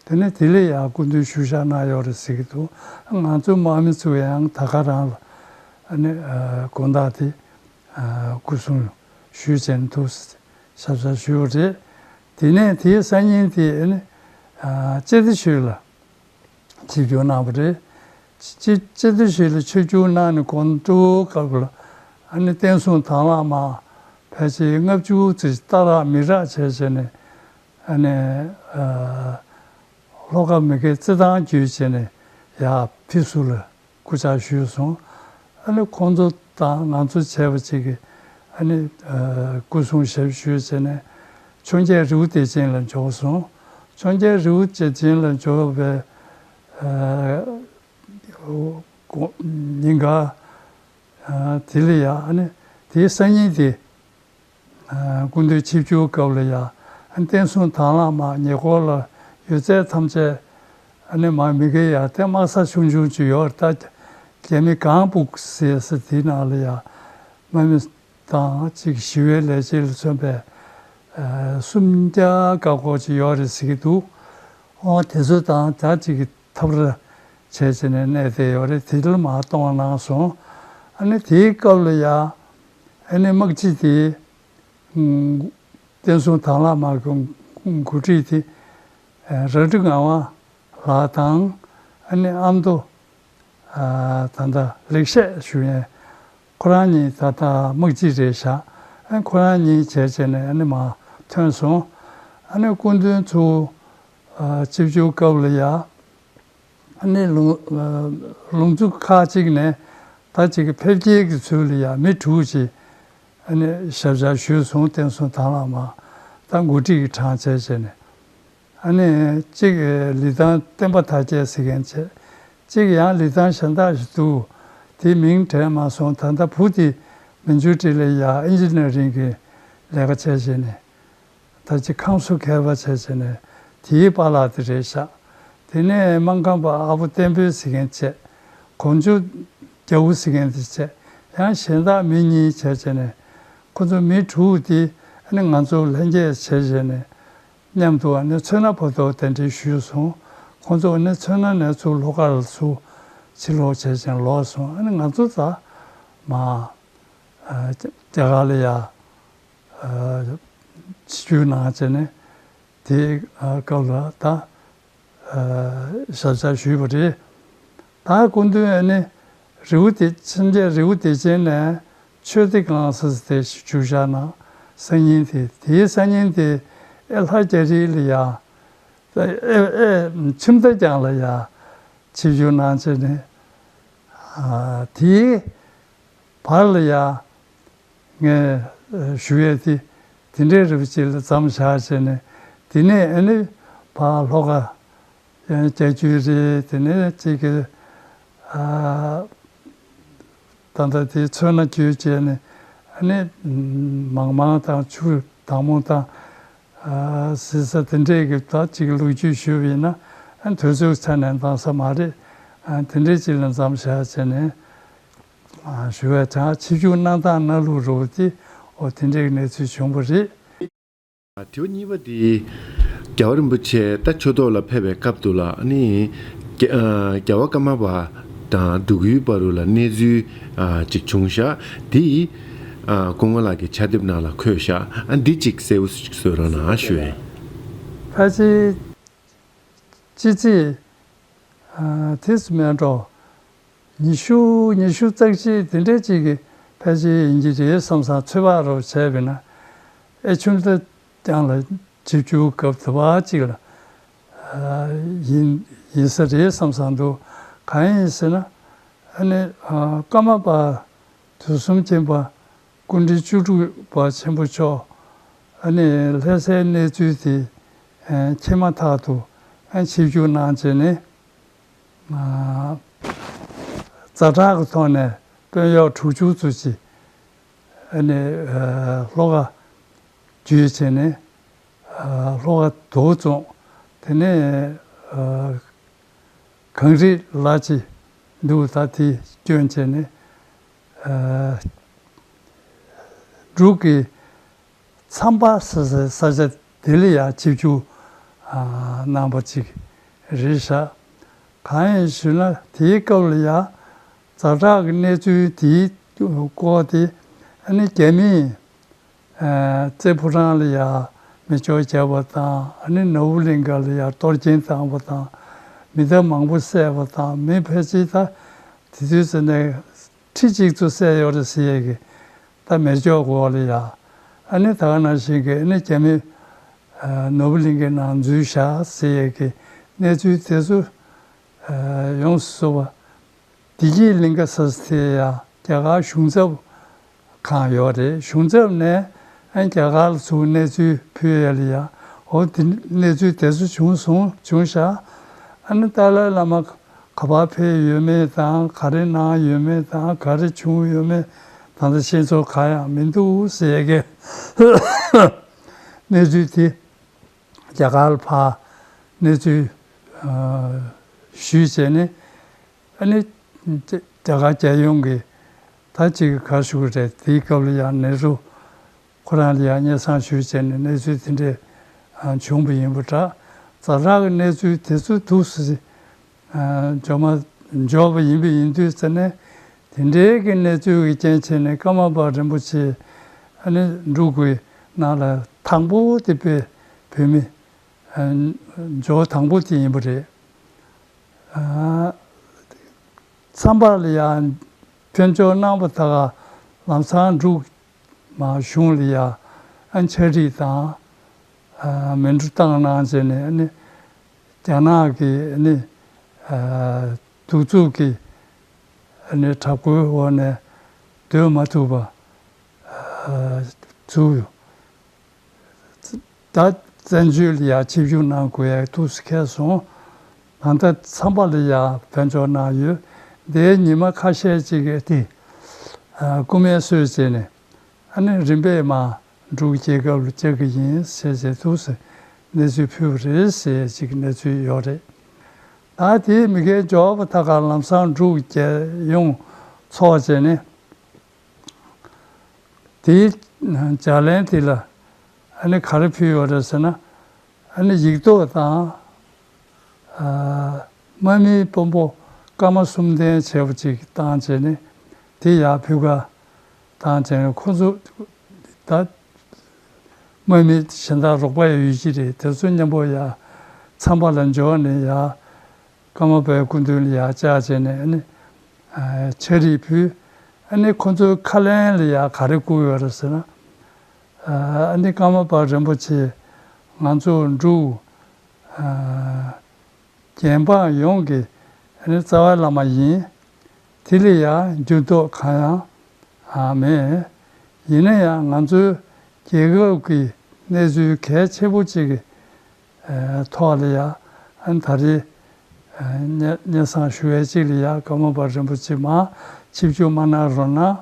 དེ་ནས་དེ་ལ་ཡང་སྐུ་མདུན་བཞུགས་ཞག་གནང་ཡོད་རེད་ཟེར་གྱི་འདུག་ང་ཚོ་དམག་མི་ཚོ་ཡང་ད་ག་རང་ལ་ནི་དགོན་བདག་དེ་སྐུ་སྲུང་ཞུས་བྱས་ནས་འདུག་ཞབས་ཞབས་ཞུས་པ་རེད། དེ་ནས་དེའི་སང་ཉིན་དེ་ནི་ཅེ་ཏི་ཤོད་ལ། ཆིབས་བསྒྱུར་གནང་བ་རེད། ཅི་ཅི་ཏི་ཤི་ལ་ཆིབས་བསྒྱུར་གནང་ནས་དགོང་དྲོ་སྐབས་ལ་ཨ་ནི་བསྟན་སྲུང་དང་བླངས་དམག་ཕལ་ཆེར་ལྔ་བཅུ་ཙམ་རྟ་རག་མི་རག་བྱས་བྱས་ནས་ཨ་ནི་ལྷོ་ཁ་མི་ཁའི་རྩེད་ཐང་བརྒྱུད་བྱས་ནས་ཡར་ཕི་སུ་ལ་སྐུ་བཅར་ཞུས་སོང་། ཨ་ནི་ཁོང་ཚོ་དང་ང་ཚོ་བྱས་པ་ཅིག་གིས་ཨ་ནི་སྐུ་སྲུང་ཞབས་ཞུས་བྱས་ནས་ འཕྱོངས་རྒྱས་རི་བོ་བདེ་ཆེན་ལ་འབྱོར་སོང་། འཕྱོངས་རྒྱས་རི་བོ་བདེ་ཆེན་ལ་འབྱོར་བའི་ཨ་ཉིན་ག་ཨ་དེ་ལ་ཡ་ཨ་ནི་དེའི་སང་ཉིན་དེ། ཨ་སྐུ་མདུན་ཆིབས་བསྒྱུར་སྐབས་ལ་ཡ་ཨ་བསྟན་སྲུང་དྭང་བླངས་མ་ཉེ་འཁོར་ལ་ཡོད་ཚད་ཐམས་ཅད་ཨ་ནི་མ་མི་དགེ་ཡ་དེ་དམག་ས་ཆུང་ཆུང་ཅིག་ཡོད་རེད། ད་རྒྱ་མི་གངས་སྦུག་ཟེར་ས་དེའི་ནང་ལ་ཡ་དམག་མི་དང་ཅིག་ཞི་བའི་ལས་བྱེད་ལ་མཚོན་པའི་ཨ་སུམ་བརྒྱ་འགའ་སྐོར་ཅིག་ཡོད་རེད་ཟེར་གྱི་འདུག། ཨོ་དེ་ཚོ་དང་ད་ཅིག་གི་ཐབས་ར་བྱས་བྱས་ནས་གནས་བསྡད་ཡོད་རེད། དེ་ལ་མར་གཏོང་གནང་སོང་། ཨ་ནི་དེའི་སྐབས་ལ་ཡ་ཨ་ནི་དམག་སྤྱི་དེ་ཨུམ་བསྟན་སྲུང་དྭང་བླངས་མ་གི་འགོ་ཁྲིད་དེ་ཨ་རལ་གྲི་ངག་དབང་ལགས་དང་ཨ་ནི་ཨ་མདོ་ཨ་ད་ལྟ་ལེགས་བཤད་ཞུ་མཁན་ཁོ་རང་གཉིས་ད་ལྟ་དམག་སྤྱི་རེད་ཤག། ཨ་ཁོ་རང་གཉིས་བྱས་བྱས་ནས་ཨ་ནི་མར་ཐོན་སོང་། ཨ་ནི་སྐུ་མདུན་ཚུར་ཨ་ཆིབས་བསྒྱུར་སྐབས་ལ་ཡ་ཨ་ནི་ལུང་ཨ་ལུང་ཚུགས་ཁག་ཅིག་ནས་ད་ཅིག་གི་ཕེབས་སྐྱེལ་གྱི་ཚུལ་ལ་ཡ་མི་དྲུག་ཅིག་ཨ་ནི་ཞབས་བཅགས་ཞུས་སོང་། བསྟན་སྲུང་དྭང་བླངས་མ་ད་འགོ་ཁྲིད་ཀྱི་གྲངས་བྱས་བྱས་ནས། ཨ་ནི་གཅིག་ལི་ཐང་བསྟན་པ་དར་རྒྱས་ཟེར་མཁན་བྱས། གཅིག་ཡང་ལི་ཐང་གཞན་དག་ཞིག་འདུག། དེ་མིང་དྲན་མ་སོང་། ད་ལྟ་བུ་དེ་མན་ཇུ་ཊི་ལ་ཡ་ཨིན་ཇི་ནི་ཡ་རིང་གི་ལས་ཀ་བྱས་བྱས་ནས་ད་ཅི་ཁང་བཟོ་མཁས་པ་བྱས་བྱས་ནས་དེའི་པཱ་ལགས་དེ་རེད་ཤག། དེ་ནས་སྨར་ཁམས་པ་ཨ་བོ་བསྟན་འཕེལ་ཟེར་མཁན་བྱས། གོ་འཇོ་རྒྱལ་པོ་ཟེར་མཁན་དེ་བྱས། ཡང་གཞན་དག་མི་གཉིས་བྱས་བྱས་ནས་ཁོ་ཚོ་མི་དྲུག་དེ་ཨ་ནི་ང་ཚོ་ལྷན་རྒྱས་བྱས་བྱས་ནས། མཉམ་དུ་ཨ་ནི་མཚོ་སྣ་བར་དུ་གདན་འདྲེན་ཞུས་སོང་། ཁོང་ཚོ་ཨ་ནི་མཚོ་སྣ་ནས་ཚུར་ལྷོ་ཁར་ཚུར་ཕྱིར་ལོག་བྱས་ཤིང་ལོག་སོང་། ཨ་ནི་ང་ཚོ་ད་མར་ཨ་རྒྱ་གར་ལ་ཡ་ཨ་ཆིབས་བསྒྱུར་གནང་བྱས་ནས་དེའི་ཨ་སྐབས་ལ་ད། ཨ་ཞབས་བཅགས་ཞུས་པ་རེད། ད་སྐུ་མདུན་ཨ་ནི་རི་བོ་བདེ་འཕྱོངས་རྒྱས་རི་བོ་བདེ་ཆེན་ནས་ཆོས་སྡེ་སྒང་ཟེར་དེ་བཞུགས་བཞག་ན་སང་ཉིན་དེ་དེའི་སང་ཉིན་དེ་ཨེ་ལྷ་རྒྱ་རི་ལ་ཡ་ཨེ་ཨེ་ཁྱིམ་ཐང་རྒྱང་ལ་ཡ་ཆིབས་བསྒྱུར་གནང་བྱས་ནས་ཨ་དེའི་བར་ལ་ཡ། ངས་ཞུ་ཡས་དེ་དེ་འདྲའི་རིགས་ཅིག་ལ་མཚམས་བཞག་བྱས་ནས་དེ་ནས་ཨ་ནི་ཕར་ལྷོ་ཁ་ཡང་སྐྱ་རྒྱུད་རེད། དེ་ནས་ཅིག་གི་ཨ་ད་ལྟ་དེ་མཚོ་སྣ་རྒྱུད་བྱས་ནས་ཨ་ནི་མང་མང་དང་ཆུ་དྭངས་མོ་དང་ཨ་ཟེར་ས་དེ་འདྲས་ཀྱི་ད་ཅིག་ལོ་རྒྱུས་ཞུས་པ་ཡིན་ན་ཨ་དུས་ཚོད་ཚར་ནས་འདང་ས་མ་རེད། ཨ་དེ་འདྲས་ཅིག་ལ་མཚམས་བཞག་བྱས་ནས། ཞུ་བའི་གྲངས་ཆིབས་བསྒྱུར་གནང་སྟངས་གནང་ལུགས་རོགས་དེ་འོ་དེ་འདྲའི་གནས་ཚུལ་བྱུང་བ་རེད། དྲི་བ་གཉིས་པ་དེ། རྒྱལ་བ་རིན་པོ་ཆེ་ད་ཆོས་ཐོག་ལ་ཕེབས་པའི་སྐབས་དུ་ལ་ནི་རྒྱ་ཨ་རྒྱལ་བ་ཀརྨ་པ་དང་འབྲུག་ཡུལ་བར་དུ་ལ་གནས་ཚུལ་ཨ་ཅིག་བྱུང་ཤག། དེ་ཨ་སྐུ་ངོ་ལགས་ཀྱི་ཕྱག་དེབ་ནང་ལ་འཁོད་ཤག། ཨ་འདི་ཅིག་གསལ་བོ་ཞིག་བཟོས་རོགས་གནང་ཞུ་ཡིན། ཕལ་ཆེར་སྤྱི་ཚེས་ཨ་དེ་ཙམ་མེད་འགྲོ། ཉི་ཤུ་ཉི་ཤུ་རྩ་གཅིག་དེ་འདྲའི་ཅིག་གི་ཕལ་ཆེར་ཡིན་གྱི་རེད་བསམ་བསམ་ཚོད་དཔག་རོགས་བྱས་པས་ན། ཨེ་ཁྱིམ་ཚང་རྒྱང་ལ་ཆིབས་བསྒྱུར་སྐབས་དུ་བ་ཅིག་ལ་ཨ་ཡིན་ཡིན་ས་རེད་བསམ་བསམ་འདུག། གང་ཡིན་ཟེར་ན་ཨ་ནི་ཨ་ཀརྨ་པ་དུས་གསུམ་མཁྱེན་པ་སྐུ་ཕྲེང་བཅུ་དྲུག་པ་ཆེན་པོ་མཆོག་ཨ་ནི་ལྷ་སའི་གནས་ཚུལ་དེ་ཨ་མཁྱེན་མ་ཐག་ཏུ་ཨ་ཆིབས་བསྒྱུར་གནང་བྱས་ནས། ཛ་དྲག་གི་ཐོག་ནས་དཔོན་གཡོག་དྲུག་ཅུ་ཙམ་ཅིག་ཨ་ནི་ལྷོ་ཁ་བརྒྱུད་བྱས་ནས་ལྷོ་ཁ་དོ་བཙོང་། དེ་ནས་གངས་རི་ལ་ཅིག་འདུག། ད་དེ་བསྐྱོན་བྱས་ནས་འབྲུག་གི་མཚམས་པ་ཟེར་སའི་ས་ཆ་དེ་ལ་ཡང་ཆིབས་བསྒྱུར་ཨ་གནང་བ་ཅིག་རེད་ཤག། གང་ཡིན་ཞུས་ན་དེའི་སྐབས་ལ་ཡང་ཛ་དྲག་གི་གནས་ཚུལ་དེའི་སྐོར་དེ་ཨ་ནི་རྒྱ་མིས་ཨ་རྩེ་ཕོ་བྲང་ལ་ཡང་མེ་སྒྱོགས་བརྒྱབ་པ་དང་ཨ་ནི་ནོར་བུ་གླིང་ག་ལ་ཡང་གཏོར་སྐྱོན་བཏང་བ་དང་མི་ཐབས་མང་པོ་བསད་པ་དང་མི་ཕལ་ཆེར་ད་དེ་དུས་ཚོད་ནས། ཁྲི་གཅིག་ཙམ་བསད་ཡོད་རེད་ཟེར་ཡས་ཀྱི་ད་མེ་སྒྱོགས་འོག་ལ་ཡ། ཨ་ནི་ད་ག་ནང་བཞིན་གྱི་ཨ་ནི་རྒྱ་མི་ནོར་བུ་གླིང་གའི་ནང་འཛུལ་བཞག་ཟེར་ཡས་ཀྱི་གནས་ཚུལ་དེ་ཚོ་ཡོངས་སུ་རྫོགས་པ་བདེ་སྐྱིད་གླིང་ག་ཟེར་དེ་ཡ་རྒྱ་གར་གཞུང་ཚབ་ཁང་ཡོད་རེད། གཞུང་ཚབ་ནས་ ཨ་རྒྱ་གར་ལ་ཚུར་གནས་ཚུལ་ཕུལ་ཡ་ལ་ཡ། འོ་དེ་གནས་ཚུལ་དེ་ཚོ་བྱུང་སོང་བྱུང་ཤག་ཨ་ནི་ཏཱ་ལའི་བླ་མ་ག་པར་ཕེབས་ཡོད་མེད་དང་ག་རེ་གནང་ཡོད་མེད་དང་ག་རེ་བྱུང་ཡོད་མེད་ད་ལྟ་ཤེས་ཚོར་གང་ཡང་མི་འདུག་ཟེར་གི་གནས་ཚུལ་དེ་རྒྱ་གར་ལ་ཕར་གནས་ཚུལ་ཨ་ཞུས་བྱས་ནས། ཨ་ནི་རྒྱ་གར་རྒྱལ་ཡོངས་ཀྱི་ད་ཅིག་ག་རེ་ཞུ་དགོས་རེད། དེའི་སྐབས་ལ་ཡང་ནེ་རུ་ཁོ་རང་ལ་ཡང་སྙན་སེང་ཞུས་བྱས་ནས་གནས་ཚུལ་དེ་འདྲས་ཨ་བྱུང་བ་ཡིན་པ་འདྲ། ཛ་དྲག་གི་གནས་ཚུལ་དེ་ཚོ་འདུག་སེ་ཨ་འབྱོར་མ་འབྱོར་བ་ཡིན་པ་ཡིན་དུས་ཙ་ནས་དེ་འདྲའི་གི་གནས་ཚུལ་གྱི་རྐྱེན་བྱས་ནས་ཀརྨ་པ་རིན་པོ་ཆེ་ཨ་ནི་འབྲུག་གི་ནང་ལ་དང་པོ་དེ་དཔེ་བོད་མི་ཨ་འབྱོར་དང་པོ་དེ་ཡིན་པ་རེད། ཨ་མཚམས་པ་ལ་ཡང་ཕེབས་འབྱོར་གནང་བ་དག་ལམ་སང་འབྲུག་མ་གཞུང་ལ་ཡང་ཨ་ཕྱག་བྲིས་དང་ཨ་མེ་འབྲུ་བཏང་གནང་བྱས་ནས་ཨ་ནི་རྒྱ་ནག་གི་ཨ་ནི་ཨ་གདུག་རྩུབ་ཀྱི་ཨ་ནི་དྲག་པོའི་འོག་ནས་སྡོད་མ་ཐུབ་པ་ཨ་ཚུར་ད་བཙན་བྱོལ་ལ་ཡང་ཆིབས་བསྒྱུར་གནང་དགོས་ཡ་ཐུགས་སུ་འཁྱེར་སོང་། ད་ལྟ་མཚམས་པ་ལ་ཡང་ཕེབས་འབྱོར་གནང་ཡོད། དེའི་ཉི་མ་ཁ་ཤས་ཅིག་གི་དེ་ཨ་སྐུ་སྨད་གསོལ་བྱས་ནས་ཨ་ནི་རིམ་པས་མར་འབྲུག་རྒྱལ་ཁབ་ལ་བཅར་གྱི་ཡིན་ཟེར་བྱས་ཐུགས་སུ་གནས་ཚུལ་ཕུལ་བ་རེད་ཟེར་ཅིག་གནས་ཚུལ་ཡོད་རེད། ད་དེའི་མི་སྒེར་འབྱོར་བ་ད་ག་ལམ་སང་འབྲུག་རྒྱལ་ཡོངས་ཚོགས་བྱས་ནས། དེའི་ལྗགས་ལན་དེ་ལ་ཨ་ནི་ག་རེ་ཕུལ་ཡོད་རེད་ཟེར་ན། ཨ་ནི་ཡིག་ཐོག་དང་ཨ་དམག་མིའི་དཔོན་པོ་སྐར་མ་གསུམ་ལྡན་བྱས་པ་ཅིག་བཏང་བྱས་ནས་དེ་ཡར་ཕུལ་ག་བཏང་བྱས་ནས་ཁོ་ཚོ་ད་དམག་མི་གཞན་དག་རོགས་པ་ཡང་ཡོད་ཀྱི་རེད། དེ་ཚོ་མཉམ་པོ་ཡར་མཚམས་པ་ལ་འབྱོར་ནས་ཡར། ཀརྨ་པའི་སྐུ་མདུན་ལ་ཡར་བཅར་བྱས་ནས་ཨ་ནི་ཨ་ཕྱག་བྲིས་ཕུལ། ཨ་ནི་ཁོ་ཚོའི་ཁ་ལན་ལ་ཡང་ག་རེ་བསྐུར་ཡོད་རེད་ཟེར་ན། ཨ་ནི་ཀརྨ་པ་རིན་པོ་ཆེ་ང་ཚོ་འབྲུག་ཨ་རྒྱལ་འབངས་ཡོངས་ཀྱི་ཨ་ནི་རྩ་བའི་བླ་མ་ཡིན། དེ་ལ་ཡང་འགྱུར་ལྡོག་གང་ཡང་ཨ་མེད། ཡིན་ན་ཡང་ང་ཚོའི་རྒྱལ་ཁབ་ཀྱི་གནས་ཚུལ་གལ་ཆེན་པོ་གཅིག་གི་ཨ་ཐོག་ལ་ཡ་ཨ་ད་རེས་ཨ་སྙན་སྙན་སེང་ཞུ་ཡས་གཅིག་ལ་ཡ་ཀརྨ་པ་རིན་པོ་ཆེ་མར་ཆིབས་བསྒྱུར་མ་གནང་རོགས་གནང་།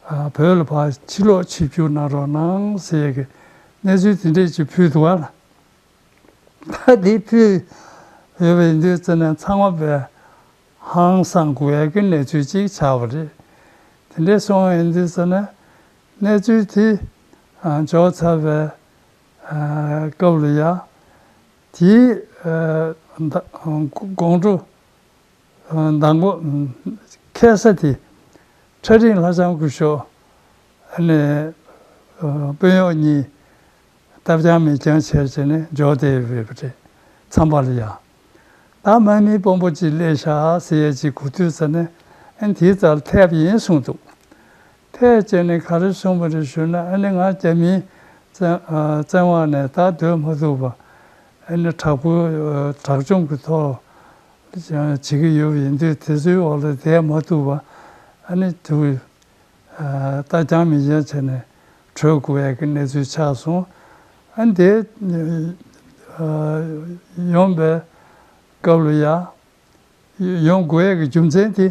ཨ་བོད་ལ་ཕར་ཕྱིར་ལོག་ཆིབས་བསྒྱུར་གནང་རོགས་གནང་ཟེར་ཡས་ཀྱི་གནས་ཚུལ་དེ་འདྲས་ཅིག་ཕུལ་འདུག་བ་ལ། ད་འདི་ཕུལ་ཡོད་པ་ཡིན་དུས་ཙ་ན་ཚང་མ་བས་ཧང་སང་དགོས་ཡས་ཀྱི་གནས་ཚུལ་ཅིག་ཆགས་པ་རེད། དེ་འདྲས་སོང་བ་ཡིན་དུས་ཙ་ན་གནས་ཚུལ་དེ་ཨ་འབྱོར་ཚར་བའི་ཨ་སྐབས་ལ་ཡ། དེའི་ཨ་ད་དགོང་དྲོ་ཨ་མདང་དགོང་ཁ་སང་དེ་ཁྲ་འབྲིང་ལྷ་ལྕམ་སྐུ་ཞབས་ཨ་ནི་ཨ་དཔོན་གཡོག་གཉིས་སྟབས་འགྱངས་མི་འགྱངས་བྱས་བྱས་ནས་འབྱོར་བསྡད་ཡོད་པ་རེད། མཚམས་པ་ལ་ཡ། ད་དམག་མིའི་དཔོན་པོ་གཅིག་སླེབས་ཤག་ཟེར་ཡས་གཅིག་གོ་དུས་ཙ་ནས་ཨ་ནི་དེའི་རྩར་ཐེབས་ཡིན་གསུངས་འདུག་ཐེབས་བྱས་ནས་ག་རེ་གསུངས་པ་རེད་ཞུ་ན། ཨ་ནི་ང་རྒྱ་མིའི་བཙན་ཨ་བཙན་དབང་ནས་ད་སྡོད་མ་ཐུབ་པ། ཨ་ནི་དྲག་པོའི་ཨ་དྲག་སྦྱོང་གི་ཐོག་བྱེད་ཀྱི་ཡོད་པ་ཡིན་དུས་དེ་ཚོའི་འོག་ལ་བསྡད་མ་ཐུབ་པ། ཨ་ནི་དུ་ཨ་ལྟ་རྐྱང་མི་རྐྱང་བྱས་ནས་བྲོས་དགོས་ཡས་ཀྱི་གནས་ཚུལ་ཆགས་སོང་། ཨ་ནི་དེ་ཨ་ཡོང་བའི་སྐབས་ལ་ཡ། ཡོང་དགོས་ཡས་ཀྱི་རྒྱུ་མཚན་དེ་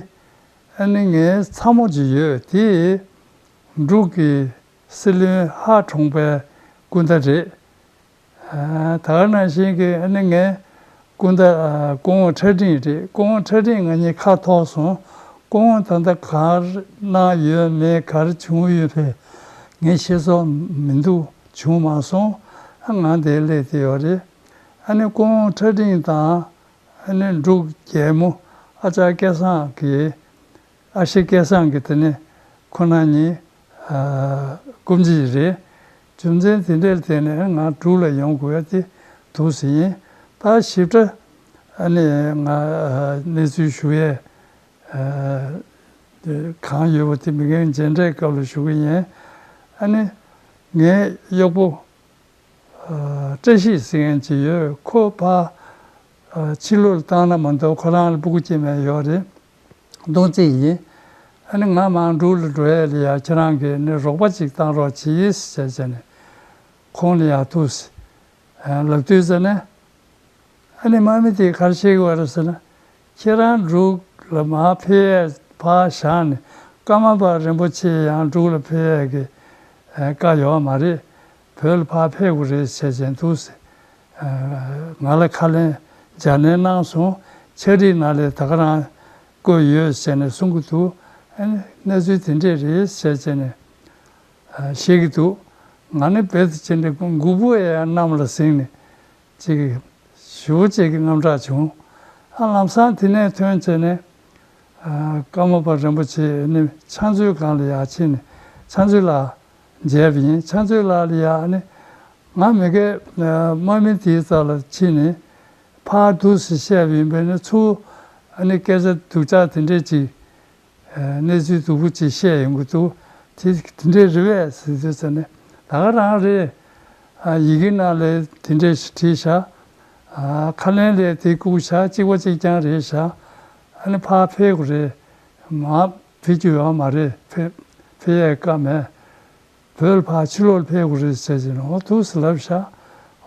ཨ་ནི་ངའི་ཚ་མོ་ཅིག་ཡོད། དེ་འབྲུག་གི་སྲིད་བློན་ཧྭ་གྲོང་པའི་སྐུ་ཟླ་རེད། ཨ་ད་ག་ནང་བཞིན་གྱི་ཨ་ནི་ངའི་སྐུ་ཟླ་ཨ་སྐུ་ངོ་ཁྲ་འབྲིང་རེད། སྐུ་ངོ་ཁྲ་འབྲིང་ང་གཉིས་ཁ་ཐོག་སོང་། སྐུ་ངོ་ད་ལྟ་ག་རེ་གནང་ཡོད་མེད་ག་རེ་བྱུང་ཡོད་མེད་ངས་ཤེས་སོ་མི་འདུག་བྱུང་མ་སོང་། ཨ་ང་འདིར་སླེབས་བསྡད་ཡོད་རེད། ཨ་ནི་སྐུ་ངོ་ཁྲ་འབྲིང་དང་ཨ་ནི་འབྲུག་རྒྱལ་མོ་ཨ་ཅག་སྐལ་བཟང་གིས་ཨ་ཞེ་སྐལ་བཟང་གིས་དེ་ནས་ཁོ་ན་ཉིད་ཨ་སྐུ་མཆེད་རེད། རྒྱུ་མཚན་དེ་འདྲའི་ཐད་ནས་ང་འབྲུག་ལ་ཡོང་དགོས་ཡ་དེ་འདུག་ཟེར་ཡིན། ད་ཞིབ་ཕྲ་ཨ་ནི་ང་ཨ་གནས་ཚུལ་ཞུ་ཡས་ཨ་གང་ཡོད་པ་དེ་མི་རྒན་མཇལ་འཕྲད་སྐབས་ལ་ཞུ་གི་ཡིན། ཨ་ནི་ངའི་གཡོག་པོ། ཨ་བཀྲ་ཤིས་ཟེར་མཁན་ཅིག་ཡོད། ཁོ་ཕར་ཨ་ཕྱི་ལོགས་ལ་བཏང་ན་མ་གཏོགས་ཁོ་རང་ལ་སྤུ་གུ་སྐྱེས་མེད་ཡོད་རེད། སྟོང་རྩིས་ཡིན། ཨ་ནི་ང་མར་འབྲུག་ལ་འགྲོ་ཡས་ལ་ཡ་ཁྱེད་རང་གིས་ནི་རོགས་པ་ཅིག་བཏང་རོགས་གྱིས་ཟེར་བྱས་ནས་ཁོང་ལ་ཡ་ཐུགས་ལབ་དུས་ཙ་ནས། ཨ་ནི་དམག་མི་དེས་ག་རེ་བཤད་ཀྱི་ཡོད་རེད་ཟེར་ན། ཁྱེད་རང་འབྲུག་ལ་མར་ཕེབས་ཡས་ཕར་བཞག་ནས་ཀརྨ་པ་རིན་པོ་ཆེ་ཡང་འབྲུག་ལ་ཕེབས་ཡས་ཀྱི་བཀའ་ཡོད་མ་རེད། བོད་ལ་ཕར་ཕེབས་དགོས་རེད་ཟེར་བྱས་འདུག་ཟེར། ང་ལ་ཁ་ལན་སྦྱར་ནས་གནང་སོང་། ཕྱག་བྲིས་ནང་ལ་ད་ག་རང་བཀོད་ཡོད་ཟེར་ནས་གསུང་གི་འདུག་ཨ་ནི་གནས་ཚུལ་དེ་འདྲས་རེད་ཟེར་བྱས་ནས་བཤད་ཀྱི་འདུག་ང་ནི་རྦད་དེ་ཕྱིན་ནས་མགུ་པོ་ཡང་གནམ་ལ་ཟིང་ནས་ཅིག་ཞེ་པོ་ཅིག་གི་དངངས་སྐྲག་བྱུང་། ཨ་ལམ་སང་དེ་ནས་ཐོན་བྱས་ནས་ཀརྨ་པ་རིན་པོ་ཆེ་ནི་ཕྱག་མཛོད་སྒང་ལ་ཡར་ཕྱིན་ནས་ཕྱག་མཛོད་ལགས་མཇལ་བ་ཡིན། ཕྱག་མཛོད་ལགས་ལ་ཡར་ནི་ང་མི་སྒེར་དམག་མི་དེའི་རྩ་ལ་ཕྱིན་ནས་ཕར་འདུག་སེ་བཤད་པ་ཡིན་པས་ན་ཚུར་ཨ་ནི་སྐད་ཆ་སྡུག་ཅག་དེ་འདྲས་ཅིག་གནས་ཚུལ་སྡུག་པོ་ཅིག་བཤད་ཡོང་གི་འདུག་དེ་དེ་འདྲས་རེད་པས་ཟེར་དུས་ཙ་ནས་ད་ག་རང་རེད། ཡི་གེ་ནང་ལ་དེ་འདྲས་ཞིག་བྲིས་བཞག་ཁ་ལན་ལ་དེ་བསྐུར་བཞག་གཅིག་པ་གཅིག་རྐྱང་རེད་བཞག་ཨ་ནི་ཕར་ཕེབས་དགོས་རེད། མར་ཕེབས་རྒྱུ་ཡོད་མ་རེད། ཕེབས་ཕེབས་ཡས་བཀའ་མེད། བོད་ལ་ཕར་ཕྱི་ལོགས་ལ་ཕེབས་དགོས་རེད་ཟེར་བྱས་ནས་འོ་ཐུགས་སུ་ལབ་བཞག་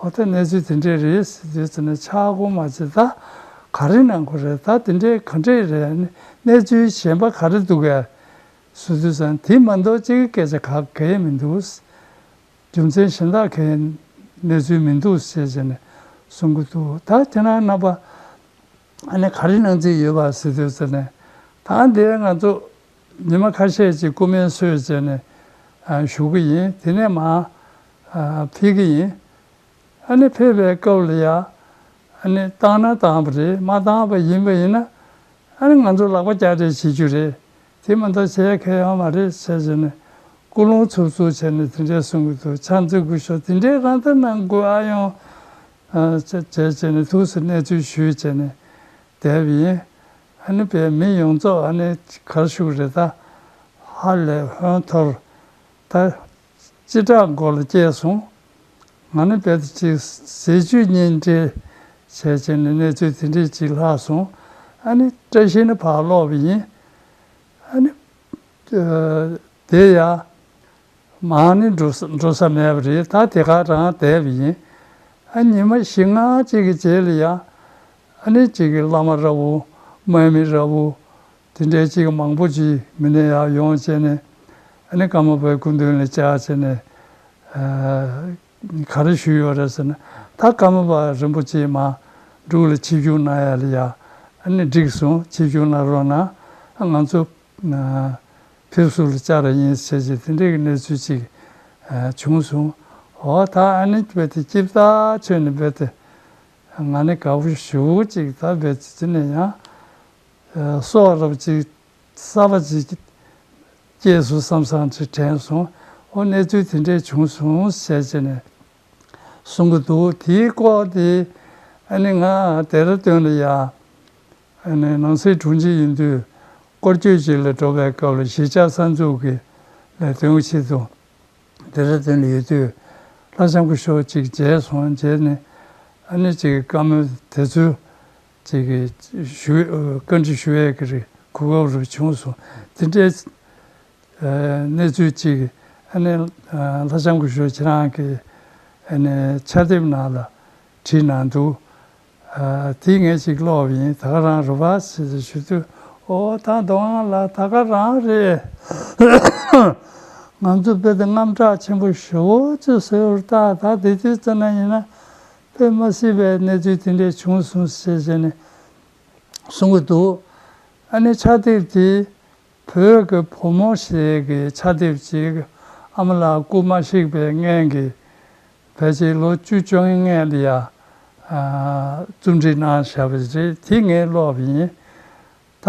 འོ་ད་གནས་ཚུལ་དེ་འདྲས་རེད་ཟེར་དུས་ཙ་ནས་ཆག་སྒོ་མ་བྱེད། ད་ག་རེ་གནང་དགོས་རེད། ད་དེ་འདྲས་ག་འདྲས་རེད། གནས་ཚུལ་གཞན་པ་ག་རེ་འདུག་གས་ཟེར་དུས་ཙ་ནས་དེ་མ་གཏོགས་གཅིག་གི་སྐད་ཆ་ག་གེ་མི་འདུག་རྒྱུ་མཚན་གཞན་དག་གི་གནས་ཚུལ་མི་འདུག་ཟེར་བྱས་ནས་གསུང་གི་འདུག་ད་ཁྱེད་རང་རྣམ་པ་ཨ་ནི་ག་རེ་གནང་རྩིས་ཡོད་པ་ཟེར་དུས་ཙ་ནས་ད་འདིར་ང་ཚོ་ཉི་མ་ཁ་ཤས་ཅིག་སྐུ་སྨན་གསོས་བྱས་ནས་ཨ་བཞུགས་ཀྱི་ཡིན། དེ་ནས་མར་ཨ་ཕེབས་ཀྱི་ཡིན། ཨ་ནི་ཕེབས་པའི་སྐབས་ལ་ཡ་ཨ་ནི་བཏང་ན་བཏང་བ་རེད། མ་བཏང་བ་ཡིན་པ་ཡིན་ན་ཨ་ནི་ང་ཚོ་ལག་པ་བརྐྱངས་རེས་བྱེད་རྒྱུ་རེད། དེ་མ་གཏོགས་བྱེད་ཡ་གང་ཡང་ཡོད་མ་རེད་ཟེར་བྱས་ནས་སྐུ་རླུང་འཚུབ་འཚུབ་བྱས་ནས་དེ་འདྲས་གསུང་གི་འདུག་ཕྱག་མཛོད་སྐུ་ཞབས་དེ་འདྲས་རང་ད་གནང་དགོས་ཨ་ཡོང་། ཨ་བྱས་བྱས་བྱས་ནས་ཐུགས་སུ་གནས་ཚུལ་ཞུས་བྱས་ནས་བསྡད་པ་ཡིན། ཨ་ནི་བས་མི་ཡོངས་རྫོགས་ཨ་ནི་གར་ཞུགས་རེད། ད་ཧ་ལས་ཧོན་འཐོར། ད་ཅི་དྲག་མགོ་ལ་སྐྱེས་སོང་། ང་ནི་བས་ཅིག་ཟས་བཅུད་གཉིས་འདྲེས་བྱས་བྱས་ནས་གནས་ཚུལ་དེ་འདྲས་ཅིག་ལྷག་སོང་། ཨ་ནི་བཀྲ་ཤིས་ནི་ཕར་ལོག་པ་ཡིན། ཨ་ནི་དེ་ཡ། མར་ནི་འགྲོ་ས་འགྲོ་ས་མེད་པ་རེད། ད་དེ་ག་རང་བསྡད་པ་ཡིན། ཨ་ཉི་མ་བཞི་ལྔ་གཅིག་གི་རྗེས་ལ་ཡ། ཨ་ནི་གཅིག་གི་བླ་མ་ར་བོ་དམག་མི་ར་བོ་དེ་འདྲའི་གཅིག་གི་མང་པོ་ཅིག་མི་སྣ་ཡར་ཡོང་བྱས་ནས་ཨ་ནི་ཀརྨ་པའི་སྐུ་མདུན་ལ་བཅར་བྱས་ནས་ཨ་ག་རེ་ཞུས་ཡོད་རེད་ཟེར་ན། ད་ཀརྨ་པ་རིན་པོ་ཆེ་མར་འབྲུག་ལ་ཆིབས་བསྒྱུར་གནང་ཡ་ལ་ཡ་ཨ་ནི་འགྲིག་སོང་། ཆིབས་བསྒྱུར་གནང་རོགས་གནང་། ང་ཚོ་ཨ། ཕེབས་བསུ་ལ་བཅར་བ་ཡིན་ཟེར་བྱས་དེ་འདྲའི་གི་གནས་ཚུལ་ཅིག་ཨ་བྱུང་སོང་། འོ་ད་ཨ་ནི་རྦད་དེ་སྐྱིད་པོ་ཐག་ཆོད་ནས་རྦད་དེ་ང་ནི་དགའ་པོ་ཞེ་པོ་ཅིག་ད་རྦད་དེ་དེ་ནས་ཡང་ཨ་གསོ་བ་རབ་ཅིག་གསར་པ་ཅིག་སྐྱེས་སོང་བསམ་བསམ་ཅིག་དྲན་སོང་། འོ་གནས་ཚུལ་དེ་འདྲས་བྱུང་སོང་ཟེར་བྱས་ནས་གསུང་གི་འདུག་དེའི་སྐོར་དེ་ཨ་ནི་ང་ལྡེ་ར་ལྡུན་ལ་ཡ། ཨ་ནི་ནང་སྲིད་དྲུང་ཆེ་ཡིན་དུས་སྐོར་སྐྱོད་ཅིག་ལ་འགྲོ་བའི་སྐབས་ལ་གཞིས་ཆགས་གསར་འཛུགས་ཀྱི་ལས་དོན་ཆེད་དུ་ལྡེ་ར་ལྡུན་ལ་ཡོད་དུས་ལྷ་ལྕམ་སྐུ་ཞབས་ཅིག་མཇལ་སོང་། མཇལ་ནས་ཨ་ནི་ཅིག་བཀའ་མོལ་དེ་ཚོ་ཅིག་ཞུ་བཀའ་འདྲི་ཞུ་ཡས་ཀྱི་གོ་སྐབས་རུ་བྱུང་སོང་། དེ་འདྲའི་གནས་ཚུལ་ཅིག་ཨ་ནི་ལྷ་ལྕམ་སྐུ་ཞབས་ཁྱེད་རང་གི་ཨ་ནི་ཕྱག་དེབ་ནང་ལ་བྲིས་གནང་འདུག་དེ་ངས་ཅིག་ཀློག་པ་ཡིན། ད་ག་རང་རེད་པ་ཟེར་ཞུ་དུས། ཨོ་ད་འདོང་ལ་ད་ག་རང་རེད། ང་ཚོ་དཔེ་དེ་དངངས་སྐྲག་ཆེན་པོ་ཞེ་པོ་ཅིག་བཟོས་པ་རེད། ད་ད་དེ་དུས་ཙམ་ན་ཡིན་ན་དཔེ་མ་སྲིད་པའི་གནས་ཚུལ་དེ་འདྲས་བྱུང་སོང་ཟེར་བྱས་ནས་གསུང་གི་འདུག་ཨ་ནི་ཕྱག་དེབ་དེ། བོད་ཀྱི་བུ་མོ་ཞིག་གི་ཕྱག་དེབ་ཅིག་ཨ་མ་ལགས་སྐུ་མ་གཤེགས་པའི་སྔོན་གྱི་ཕལ་ཆེར་ལོ་བཅུ་བཅོ་ལྔའི་སྔོན་ལ་ཡ་རྩོམ་སྒྲིག་གནང་བཞག་པ་རེད། དེ་ངས་ཀློག་པ་ཡིན། ད་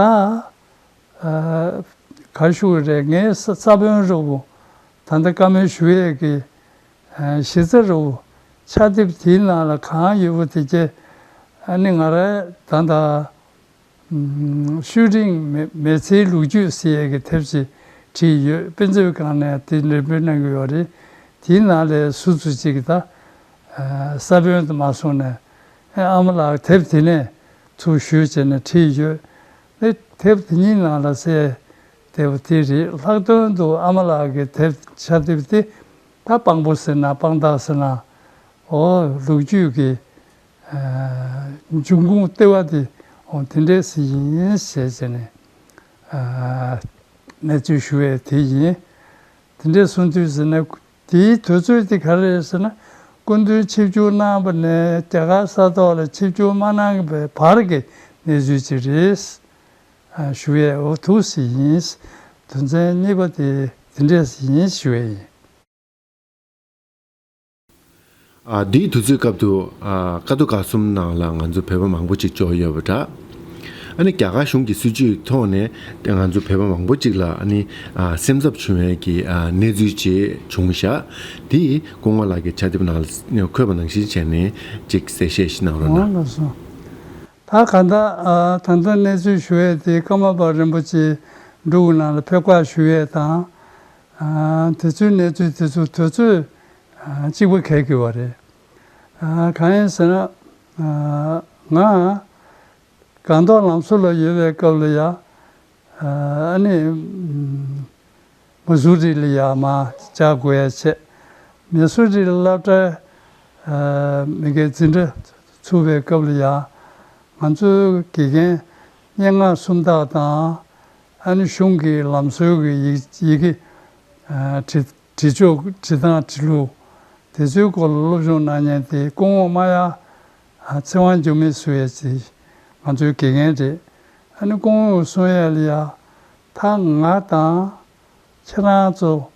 ག་རེ་ཞུ་དགོས་རེད། ངའི་ས་ས་བོན་ར་བོ་ད་ལྟ་བཀའ་མོལ་ཞུ་ཡས་ཀྱི་གཞི་རྩ་ར་བོ་ཕྱག་དེབ་དེའི་ནང་ལ་གང་ཡོད་པ་དེ་གྱད་ཨ་ནི་ང་རང་ད་ལྟ། ཤུལ་རིང་མི་མི་ཚེའི་ལོ་རྒྱུས་ཟེར་ཡས་ཀྱི་དེབ་ཅིག་བྲིས་ཡོད། དཔེ་མཛོད་ཁང་ནས་དེ་འགྲེམས་སྤེལ་གནང་གི་ཡོད་རེད། དེའི་ནང་ལས་ཟུར་ཙམ་ཅིག་ད་ས་བོན་དུ་མ་སོང་ནས་ཨ་མ་ལགས་དེབ་དེ་ནས་ཚུར་ཞུས་བྱས་ནས་བྲིས་ཡོད། དེབ་དེ་གཉིས་ནང་ལ་གསལ་ དེབ་དེ་རེད། ལྷག་དོན་དུ་ཨ་མ་ལགས་ཀྱི་དེབ་ཕྱག་དེབ་དེ་ད་དཔང་པོ་ཟེར་ན་དཔང་རྟགས་ཟེར་ན། འོ་ལོ་རྒྱུས་ཀྱི་ཨ་འབྱུང་ཁུངས་ལྟེ་བ་དེ་འོ་དེ་འདྲས་ཡིན་ཞེས་བྱས་ནས་ཨ་གནས་ཚུལ་ཞུ་བའི་དེ་ཡིན། དེ་འདྲས་གསུང་དུས་ཟེར་ན། དེའི་དུས་ཚོད་དེ་ག་རེ་རེད་ཟེར་ན། སྐུ་མདུན་ཆིབས་བསྒྱུར་གནང་བ་ནས་རྒྱ་གར་ས་ཐོག་ལ་ཆིབས་བསྒྱུར་མ་གནང་བའི་བར་གྱི་གནས་ཚུལ་ཅིག་རེད། ཨ་ཞུ་ཡས་འོ་ཐུགས་སུ་ཡིན། དོན་ཚན་གཉིས་པ་དེ་དེ་འདྲས་ཡིན་ཞུ་ཡས་ཡིན། ཨ་འདིའི་དུས་ཚོད་སྐབས་དུ་ཨ་ཀ་ཏོ་ཀ་གསུམ་ནང་ལ་ང་ཚོ་བོད་པ་མང་པོ་ཅིག་འབྱོར་ཡོད་པ་འདྲ། ཨ་ནི་རྒྱ་གར་གཞུང་གི་སྲིད་ཇུས་ཐོག་ནས་ང་ཚོ་བོད་པ་མང་པོ་ཅིག་ལ་ཨ་ནི་ཨ་སེམས་འཚབ་བྱུང་བའི་གི་ཨ་གནས་ཚུལ་ཅིག་བྱུང་ཤག་དེ་སྐུ་ངོ་ལགས་ཀྱི་ཕྱག་དེབ་ནང་ལ་འཁོད་པ་ནང་བཞིན་བྱས་ནས་ཅིག་གསལ་བཤད་ཞིག་གནང་རོགས་གནང་། ལགས་སོ། ད་ག་ད་ཨ་ད་ལྟ་གནས་ཚུལ་ཞུ་ཡས་དེ་ཀརྨ་པ་རིན་པོ་ཆེ་འབྲུག་ནང་ལ་ཕེབས་ཁ་ཞུ་ཡས་དང་། ཨ་དེ་ཚོའི་གནས་ཚུལ་དེ་ཚོ་དུས་ཚོད་ཨ་གཅིག་པ་གས་གྱུར་བ་རེད། ཨ་གང་ཡིན་ཟེར་ན། ཨ་ང་སྒང་ཏོག་ལམ་བཟོ་ལ་ཡོད་པའི་སྐབས་ལ་ཡ། ཨ་ནི་མ་སུ་རི་ལ་ཡ་མར་བཅར་དགོས་ཡ་བྱས། མ་སུ་རི་ལ་སློབ་གྲྭའི་ཨ་མི་སྒེར་འཛིན་གྲྭ་ཚུགས་པའི་སྐབས་ལ་ཡ། ང་ཚོའི་དགེ་རྒན་སྙན་ངག་སུམ་རྟགས་དང་། ཨ་ནི་གཞུང་གི་ལམ་སྲོལ་གྱི་ཡི་ཡི་གེ་ཨ་བྲི་བྲི་ཕྱོགས་བྲི་སྟངས་བྲི་ལུགས་དེ་ཚོའི་སྐོར་ལ་སློབ་སྦྱོང་གནང་མཁན་དེ་སྐུ་ངོ་རྨ་དབྱངས་ཨ་ཚེ་དབང་འགྱུར་མེད་ཟེར་ཡས་ཅིག་ང་ཚོའི་དགེ་རྒན་རེད། ཨ་ནི་སྐུ་ངོས་གསུང་ཡས་ལ་ཡ། ད་ང་དང་ཁྱེད་རང་ཚོ་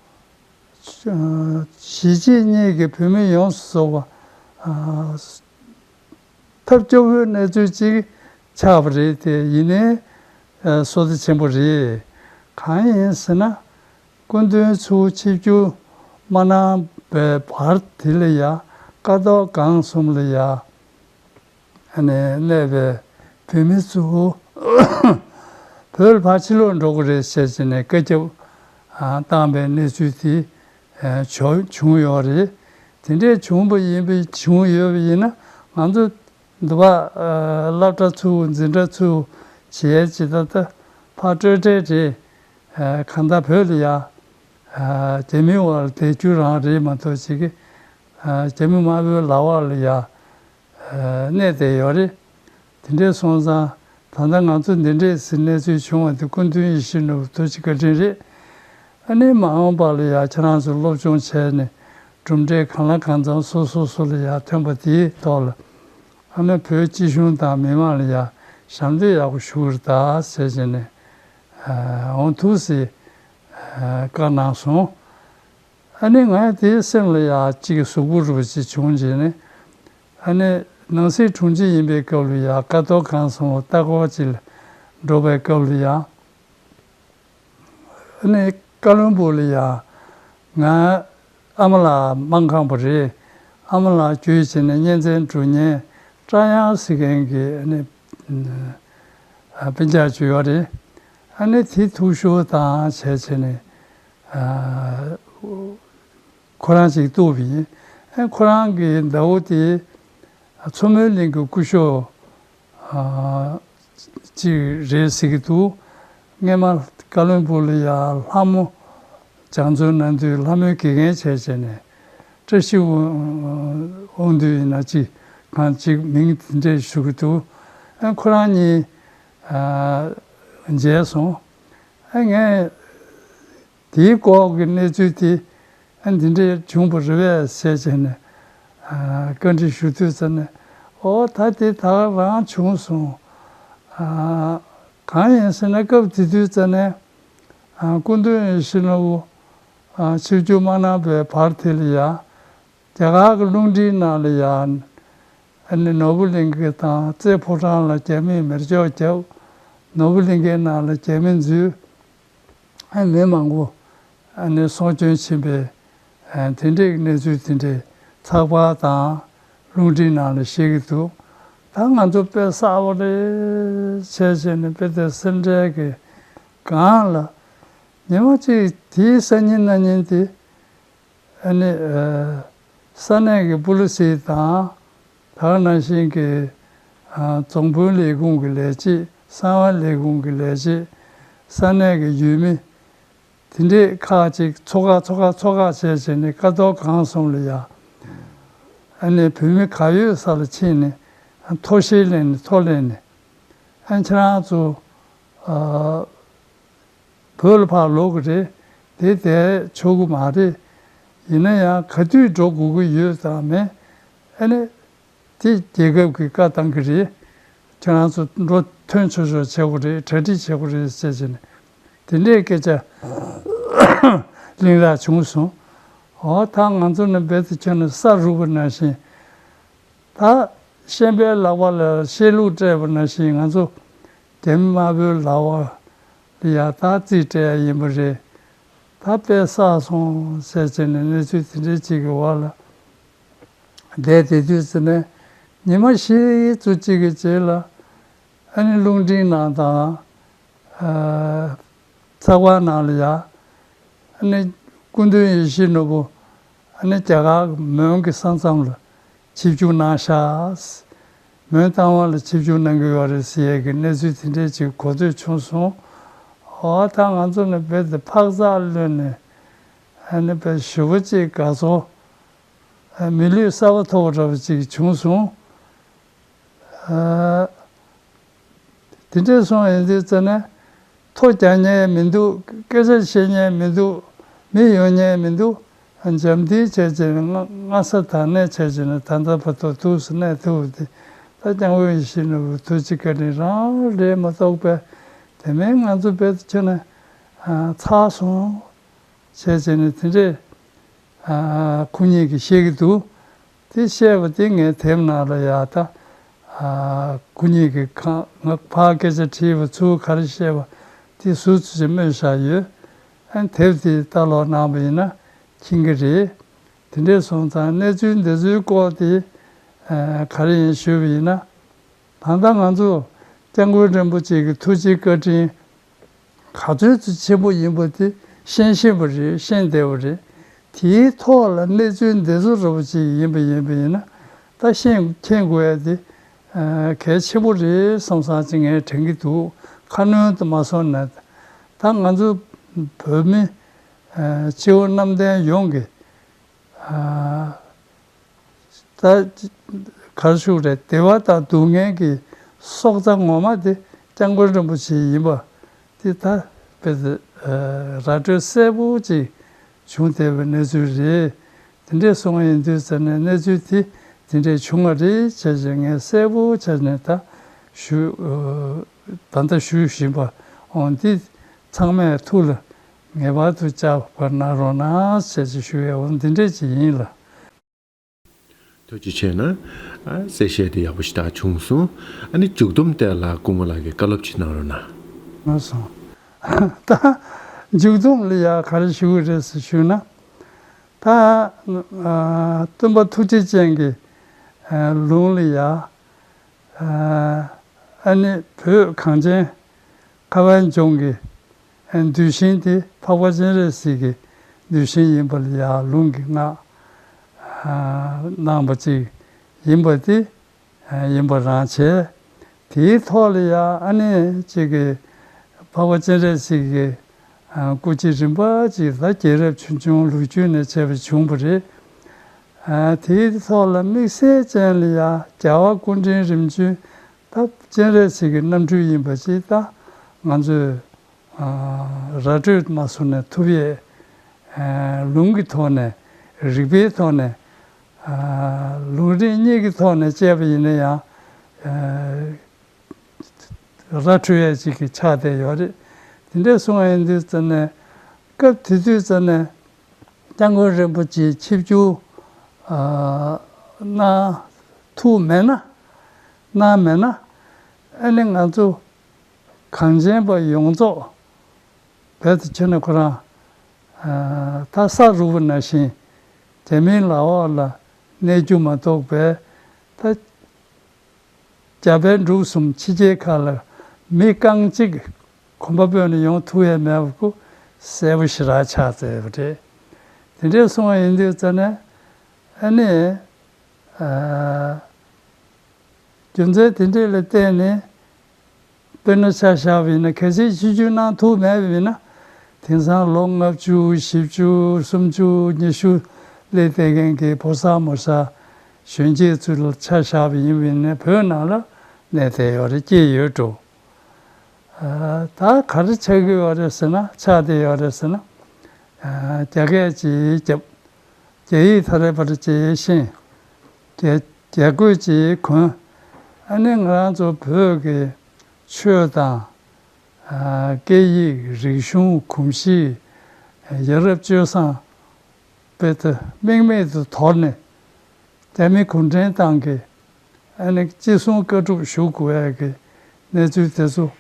གཞིས་བྱེས་གཉིས་ཀྱི་བོད་མི་ཡོངས་སུ་རྫོགས་པ་ཨ་ཐབས་སྐྱོ་པོའི་གནས་ཚུལ་ཅིག་ཆགས་པ་རེད་དེ། ཡིན་ནའི་ཨ་བསོད་བདེ་ཆེན་པོ་རེད། གང་ཡིན་ཟེར་ན། སྐུ་མདུན་ཚུར་ཆིབས་བསྒྱུར་མ་གནང་བའི་བར་དེ་ལ་ཡ། ཀ་ཏོག་སྒང་གསུམ་ལ་ཡ། ཨ་ནས་གནས་པའི་བོད་མི་ཚོ་བོད་ལ་ཕར་ཕྱིར་ལོག་འགྲོ་གི་རེད་ཟེར་བྱས་ནས་བཀའ་ཁྱབ་ཨ་བཏང་བའི་གནས་ཚུལ་དེ་ཨ་བྱུང་ཡོད་རེད། དེ་འདྲས་བྱུང་བ་ཡིན་པ་བྱུང་ཡོད་པ་ཡིན་ན། ང་ཚོ་འདི་པ་ཨ་སློབ་གྲྭ་ཚུགས་འཛིན་གྲྭ་ཚུགས་བྱས་ཇི་ལྟར་ད་ཕར་སྤྲོས་བྲལ་རེད། ཨ་གང་ལྟར་བོད་ལ་ཡ་ཨ་རྒྱ་མི་བར་དེ་རྒྱུ་རང་རེད་མ་གཏོགས་ཅིག་གི་ཨ་རྒྱ་མི་དམར་པོའི་ལག་པ་ལ་ཡ་ཨ་གནས་བསྡད་ཡོད་རེད། དེ་འདྲས་སོང་ཙང་ད་ལྟ་ང་ཚོ་འདི་འདྲས་སི་གནས་ཚུལ་བྱུང་བ་དེ་སྐུ་མདུན་ཡིད་བཞིན་ནོར་བུ་ཐུགས་རྗེ་བཀའ་དྲིན་རེད། ཨ་ནི་མ་འོངས་པ་ལ་ཡ་ཁྱེད་རང་ཚོ་སློབ་སྦྱོང་བྱས་ནས་གྲུབ་འབྲས་གང་ལ་གང་འཚམ་སོ་སོ་སོ་ལ་ཡ་ཐོན་པ་དེའི་ཐོག་ལ། ཨ་ནི་བོད་སྤྱི་གཞུང་དང་མི་མང་ལ་ཡ་ཞབས་འདེགས་ཡག་པོ་ཞུ་གི་རེད་ད་ཟེར་བྱས་ནས་ཨ་འོང་ཐུགས་སི་ཨ་བཀའ་གནང་སོང་། ཨ་ནི་ང་དེའི་སེམས་ལ་ཡ་གཅིག་གཟུགས་པོ་རུ་ཅིག་བྱུང་བྱས་ནས། ཨ་ནི་ནང་སྲིད་དྲུང་ཆེ་ཡིན་པའི་སྐབས་ལ་ཡ་ཀ་ཏོག་སྒང་གསུམ་ལ་ལྟ་སྐོར་ཅིག་ལ་འགྲོ་བའི་སྐབས་ལ་ཡ། ཨ་ནི་ཀ་ལོན་སྦུག་ལ་ཡ་ང་ཨ་མ་ལགས་མ་ཁམས་པ་རེད། ཨ་མ་ལགས་བརྒྱུད་བྱས་ནས་གཉེན་ཚན་དྲུང་གཉེན་ཀྲང་དབྱང་ཟེར་མཁན་གྱི་ཨ་ནི་ཨ་སྤུན་ཀྱག་ཅིག་ཡོད་རེད། ཨ་ནི་དེ་ཐུག་ཤོག་དང་བྱས་བྱས་ནས་ཨ་ཁོ་རང་ཅིག་གཏུགས་པ་ཡིན། ཨ་ཁོ་རང་གི་ཟླ་བོ་དེ་མཚོ་མོའི་གླིང་གི་སྐུ་ཞབས་ཨ་ཅིག་རེད་ཟེར་གྱི་འདུག་སྔས་མ་ཀ་ལོན་སྦུག་ལ་ཡ་ལྷ་མོ་སྦྱང་བརྩོན་གནང་དུས་ལྷ་མོའི་དགེ་རྒན་བྱས་བྱས་ནས་བཀྲ་ཤིས་དབང་དུས་ཡིན་ན་ཅིག་གང་ཅིག་མིང་དེ་འདྲས་ཞུ་གི་འདུག་ཨ་ཁོ་རང་གཉིས་ཨ་མཇལ་སོང་། ཨ་ངས་དེའི་སྐོར་གྱི་གནས་ཚུལ་དེ་ཨ་འདི་འདྲས་བྱུང་བ་རེད་པས་ཟེར་བྱས་ནས་ཨ་བཀའ་འདྲི་ཞུ་དུས་ཙམ་ནས། ཨོ་ད་དེ་ད་ག་རང་བྱུང་སོང་། ཨ་གང་ཡིན་ཟེར་ན་སྐབས་དེ་དུས་ཙམ་ནས་ཨ་སྐུ་མདུན་ཡིད་བཞིན་ནོར་བུ་ཨ་ཆིབས་བསྒྱུར་མ་གནང་བའི་བར་དེ་ལ་ཡ། རྒྱ་གར་གྱི་རླུང་འཕྲིན་ནང་ལ་ཡང་ཨ་ནི་ནོར་བུ་གླིང་གེ་དང་རྩེ་ཕོ་བྲང་ལ་རྒྱ་མིས་མེ་སྒྱོགས་བརྒྱབ། ནོར་བུ་གླིང་གེའི་ནང་ལ་རྒྱ་མི་འཛུལ། ཨ་མི་མང་པོ་ཨ་ནི་སྲོག་སྐྱོན་ཕྱིན་པའི་ཨ་དེ་འདྲའི་གནས་ཚུལ་དེ་འདྲའི་ཚགས་པར་དང་རླུང་འཕྲིན་ནང་ལ་བཤད་ཀྱི་འདུག་ད་ང་ཚོ་དཔེ་གསར་པ་རེད་བྱས་བྱས་ནས་དཔེ་དེ་སེམས་ཁྲལ་གྱི་སྒང་ལ་ཉི་མ་གཅིག་དེའི་སང་ཉིན་གནངས་ཉིན་དེ། ཨ་ནི་ཨ་ས་གནས་ཀྱི་སྤུ་ལི་སི་དང་། ད་ག་ནང་བཞིན་གྱི་ཨ་རྫོང་དཔོན་ལས་ཁུངས་ཀྱི་ལས་བྱེད། གསང་བ་ལས་ཁུངས་ཀྱི་ལས་བྱེད། ས་གནས་ཀྱི་ཡུལ་མི་དེ་འདྲས་ཁག་ཅིག་ཚོགས་ཁག་ཚོགས་ཁག་ཚོགས་ཁག་བྱས་བྱས་ནས་ཀ་རྡོར་སྒང་གསུམ་ལ་ཡ། ཨ་ནི་བོད་མི་ག་ཡོད་ས་ལ་ཕྱིན་ནས་ཐོ་བཤད་ལེན་ནས་ཐོ་ལེན་ནས། ཨ་ཁྱེད་རང་ཚོ་ཨ་བོད་ལ་ཕར་ལོག་གི་རེད། དེ་བསྡད་ཆོག་གི་མ་རེད། ཡིན་ན་ཡང་ག་དུས་འགྲོ་དགོས་ཀྱི་ཡོད་དང་མེད། ཨ་ནི་དེ་རྒྱལ་ཁབ་ཀྱིས་བཀའ་བཏང་གི་རེད། ཁྱེད་རང་ཚོ་འགྲོ་ཐོན་ཆོག་ཆོག་བྱེད་དགོས་རེད། གྲ་སྒྲིག་བྱེད་དགོས་རེད་ཟེར་བྱས་ནས་དེ་འདྲའི་སྐད་ཆ་གླེང་རག་བྱུང་སོང་། འོ་ད་ང་ཚོ་ནི་རྦད་དེ་ཁྱོད་ནི་ས་རུབ་པ་ནང་བཞིན། ད་ཤན་པའི་ལག་པ་ལ་ཤན་ལུག་སྤྲད་པ་ནང་བཞིན་ང་ཚོ་རྒྱ་མི་དམར་པོའི་ལག་པ་ལ་ཡ་ད་རྩིས་སྤྲད་ཡ་ཡིན་པ་རེད། ད་དཔེ་བསགས་སོང་ཟེར་བྱས་ནས་གནས་ཚུལ་དེ་འདྲའི་ཅིག་གི་འོག་ལ་བསྡད་བསྡད་དུས་ཙམ་ནས་ཉི་མ་བཞི་ཙམ་ཅིག་གི་རྗེས་ལ་ཨ་ནི་རླུང་འཕྲིན་ནང་དང་ཚགས་པར་ནང་ལ་ཡ། ཨ་ནི་སྐུ་མདུན་ཡིད་བཞིན་ནོར་བུ་ཨ་ནི་རྒྱ་གར་གྱི་མོན་གྱི་ས་མཚམས་ལ་ཆིབས་བསྒྱུར་གནང་ཤག་མོན་རྟ་དབང་ལ་ཆིབས་བསྒྱུར་གནང་གི་ཡོད་རེད་ཟེར་ཡས་ཀྱི་གནས་ཚུལ་དེ་འདྲས་ཅིག་གོ་ཐོས་བྱུང་སོང་། འོ་ད་ང་ཚོ་ནི་རྦད་དེ་འཕག་འཚག་གློད་ནས་ཨ་ནི་དཔེ་ཞེ་པོ་ཅིག་དགའ་ཚོར། མི་ལུས་གསར་པ་ཐོབ་པ་འདྲ་པོ་ཅིག་བྱུང་སོང་། དེ་འདྲས་སོང་ཡིན་དུས་ཙ་ནས་ཐོ་རྒྱག་མཁན་མི་འདུག་སྐད་ཆ་བཤད་མཁན་མི་འདུག་མི་ཡོང་མཁན་མི་འདུག་འཇམ་ཐིང་བྱས་བྱས་ནས་སྔ་སྔ་ས་དང་གནས་བྱས་བྱས་ནས་ད་ལྟ་བར་དུ་ཐུགས་སུ་གནས་ཐུབ་པ་དེ་ད་སྐྱབས་མགོན་ཡིད་བཞིན་ནོར་བུའི་ཐུགས་རྗེ་བཀའ་དྲིན་རང་རེད་མ་གཏོགས་པས་དེ་མིན་ང་ཚོ་རྦད་དེ་ཁྱོན་ནས་ཚར་སོང་བྱས་བྱས་ནས་དེ་འདྲས། ཨ་ཁོ་གཉིས་ཀྱིས་བཤད་ཀྱི་འདུག་དེ་བཤད་པ་དེ་ངས་དེབ་ནང་ལ་ཡ་ད། ཨ་ཁོ་གཉིས་ཀྱིས་གང་ང་ཕར་སྐད་ཆ་དྲིས་པ་ཚུར་ག་རེ་བཤད་པ་དེ་ཟུར་ཙམ་ཞིག་སྨོས་བཞག་ཡོད། ཨ་དེབ་དེ་ལྟ་ཀློག་གནང་བ་ཡིན་ན་མཁྱེན་གྱི་རེད། དེ་འདྲས་སོང་ཙང་གནས་ཚུལ་འདི་ཚོའི་སྐོར་དེ་ཨ་ག་རེ་ཡིན་ཞུས་པ་ཡིན་ན། ད་ལྟ་ང་ཚོ་སྐྱབས་མགོན་རིན་པོ་ཆེ་གི་ཐུགས་རྗེ་བཀའ་དྲིན་ག་ཚོད་ཅིག་ཆེན་པོ་ཡིན་པ་དེ་ཤེས་ཤེས་པ་རེད། ཤེས་བདེ་བ་རེད། དེའི་ཐོག་ལ་གནས་ཚུལ་འདི་ཚོ་འདྲ་པོ་ཅིག་ཡིན་པ་ཡིན་པ་ཡིན་ན་ད་ཤེས་མཁྱེན་དགོས་ཡ་དེ་ཨ་གལ་ཆེན་པོ་རེད་བསམ་བསམ་ཅིག་ངས་དྲན་གྱི་འདུག་ཁ་སྣོན་དུ་མ་སོང་ན་ད་ང་ཚོ་བོད་མི་ཨ་སྤྱི་བོ་གནམ་བསྟན་ཡོངས་ཀྱི་ཨ་ད་ག་རེ་ཞུ་རེད། བདེ་བ་དང་སྡུག་བསྔལ་གྱི་སྲོག་རྩ་ངོ་མ་དེ་སྐྱབས་མགོན་རིན་པོ་ཆེ་ཡིན་པ་དེ་ད་དཔེ་ར་སྤྲོད་གསལ་པོ་ཅིག་བྱུང་བསྡད་པའི་གནས་ཚུལ་རེད། དེ་འདྲས་སོང་བ་ཡིན་དུས་ཙམ་ནས་གནས་ཚུལ་དེ་དེ་འདྲས་བྱུང་བ་རེད་བྱས་བྱས་ངས་གསལ་པོ་བྱས་ནས་ད་ཞུ་ད་ལྟ་ཞུ་བཞིན་པ་འོང་འདི་ཚང་མས་ཐུགས་ལ་ངེས་པར་དུ་བཅར་བར་གནང་རོགས་གནང་བྱས་བྱས་ཞུ་ཡས་འོང་འདི་འདྲས་ཅིག་ཡིན་ལ། ཐུགས་རྗེ་ཆེ་གནང་། ཨ་གསལ་བཤད་དེ་ཡག་པོ་ཞེ་དྲག་བྱུང་སོང་། ཨ་ནི་མཇུག་སྡོམ་དེ་ལ་སྐུ་ངོ་ལགས་ཀྱིས་བཀའ་སློབ་ཅིག་གནང་རོགས་གནང་། ལགས་སོ། ད་མཇུག་སྡོམ་ལ་ཡ་ག་རེ་ཞུ་གི་རེད་ཟེར་ཞུས་ན། ད་ཨ་སྟོན་པ་ཐུགས་རྗེ་ཅན་གྱི་ཨ་ལུང་ལ་ཡ། ཨ་ནི་བོད་གངས་ཅན་ཁ་བའི་ལྗོངས་ཀྱི་གདུལ་ཞིང་དེ་འཕགས་པ་སྤྱན་རས་གཟིགས་ཀྱི་གདུལ་ཞིང་ཡིན་པ་ལ་ཡང་ལུང་གིས་བསྔགས་གནང་བ་ཅིག་ཡིན་པ་དེ་ཡིན་པ་རང་བྱས། དེའི་ཐོག་ལ་ཡང་ཨ་ནི་ཅིག་གི་འཕགས་པ་སྤྱན་རས་གཟིགས་ཀྱི་སྐུ་སྐྱེ་རིམ་པ་ཅིག་ད་རྒྱལ་རབས་ཆུང་ཆུང་ལོ་རྒྱུས་ནས་བྱས་པ་བྱུང་བ་རེད། དེའི་ཐོག་ལ་དམིགས་བསལ་ཅན་ལ་ཡང་རྒྱལ་བ་སྐུ་ཕྲེང་རིམ་བྱོན་ད་སྤྱན་རས་གཟིགས་ཀྱི་རྣམ་སྤྲུལ་ཡིན་པ་ཅིག་ད་ང་ཚོས་ར་སྤྲོད་མ་སོང་ནས་ཐུབ་ཡས། ལུང་གི་ཐོག་ནས་རིག་པའི་ཐོག་ནས་ལུང་རིགས་གཉིས་ཀྱི་ཐོག་ནས་དཔྱད་པ་ཡིན་ན་ཡང་ར་འཕྲོད་ཡས་ཅིག་གི་ཆགས་བསྡད་ཡོད་རེད། དེ་འདྲས་སོང་བ་ཡིན་དུས་ཙམ་ནས་སྐབས་དེ་དུས་ཙམ་ནས་སྐྱབས་མགོན་རིན་པོ་ཆེ་ཆིབས་བསྒྱུར་གནང་ཐུབ་མེད་ན་གནང་མེད་ན་ཨ་ནི་ང་ཚོ་གངས་ཅན་པ་ཡོངས་རྫོགས་རྦད་དེ་ཁྱོད་ནས་ཁོ་རང་ད་ས་རུབ་པ་ནང་བཞིན་རྒྱ་མིའི་ལག་འོག་ལ་གནས་རྒྱུ་མ་གཏོགས་པས་ད་རྒྱ་བལ་འབྲུག་གསུམ་ཕྱི་རྒྱལ་ཁག་ལ་མི་རྐང་གཅིག་གོམ་པ་སྤོས་ནས་ཡོང་ཐུབ་ཡས་མེད་པ་ཁོ་གསལ་པོ་ཞེ་དྲག་ཆགས་བསྡད་པ་རེད། དེ་འདྲས་སོང་བ་ཡིན་དུས་ཙ་ནས་ཨ་ནི། རྒྱུ་མཚན་དེ་འདྲས་ལ་བརྟེན་ནས་ དཔེར་ན་ཆ་བཞག་པ་ཡིན་ན། གལ་སྲིད་ཆིབས་བསྒྱུར་གནང་ཐུབ་མེད་པ་ཡིན་ན། དེང་སང་ལོ་ལྔ་བཅུ་བཞི་བཅུ་སུམ་ཅུ་ཉི་ཤུ་སླེབས་བསྡད་མཁན་གྱི་ཕོ་གསར་མོ་གསར་གཞོན་སྐྱེས་ཚོ་ལ་ཆ་བཞག་པ་ཡིན་པ་ཡིན་ན། བོད་ནང་ལ་གནས་བསྡད་ཡོད་རེད། སྐྱེས་ཡོད་འགྲོ། ཨ། ད་ག་རེ་ཆགས་ཀྱི་ཡོད་རེད་ཟེར་ན། ཆགས་བསྡད་ཡོད་རེད་ཟེར་ན། ཨ། རྒྱ་སྐད་ཅིག་རྒྱབ། རྒྱ་ཡིག་ཐ་རེ་བ་རེ་ཅིག་ཤེས། རྒྱ། རྒྱ་རྒོད་ཅིག་གོན། ཨ་ནི་ང་རང་ཚོ་བོད་ཀྱི་ཆོས་དང་། ཨ། སྐད་ཡིག། རིག་གཞུང་། གོམས་གཤིས། ཡ་རབས་སྤྱོད་བཟང་། དཔེ་དེ་རྨེག་མེད་དུ་དོར་ནས། རྒྱ་མི་གུང་ཁྲན་ཏང་གི་ཨ་ནི་ཅི་གསུང་བཀའ་སྒྲུབ་ཞུ་དགོས་ཡ་གི་གནས་ཚུལ་དེ་ཚོ་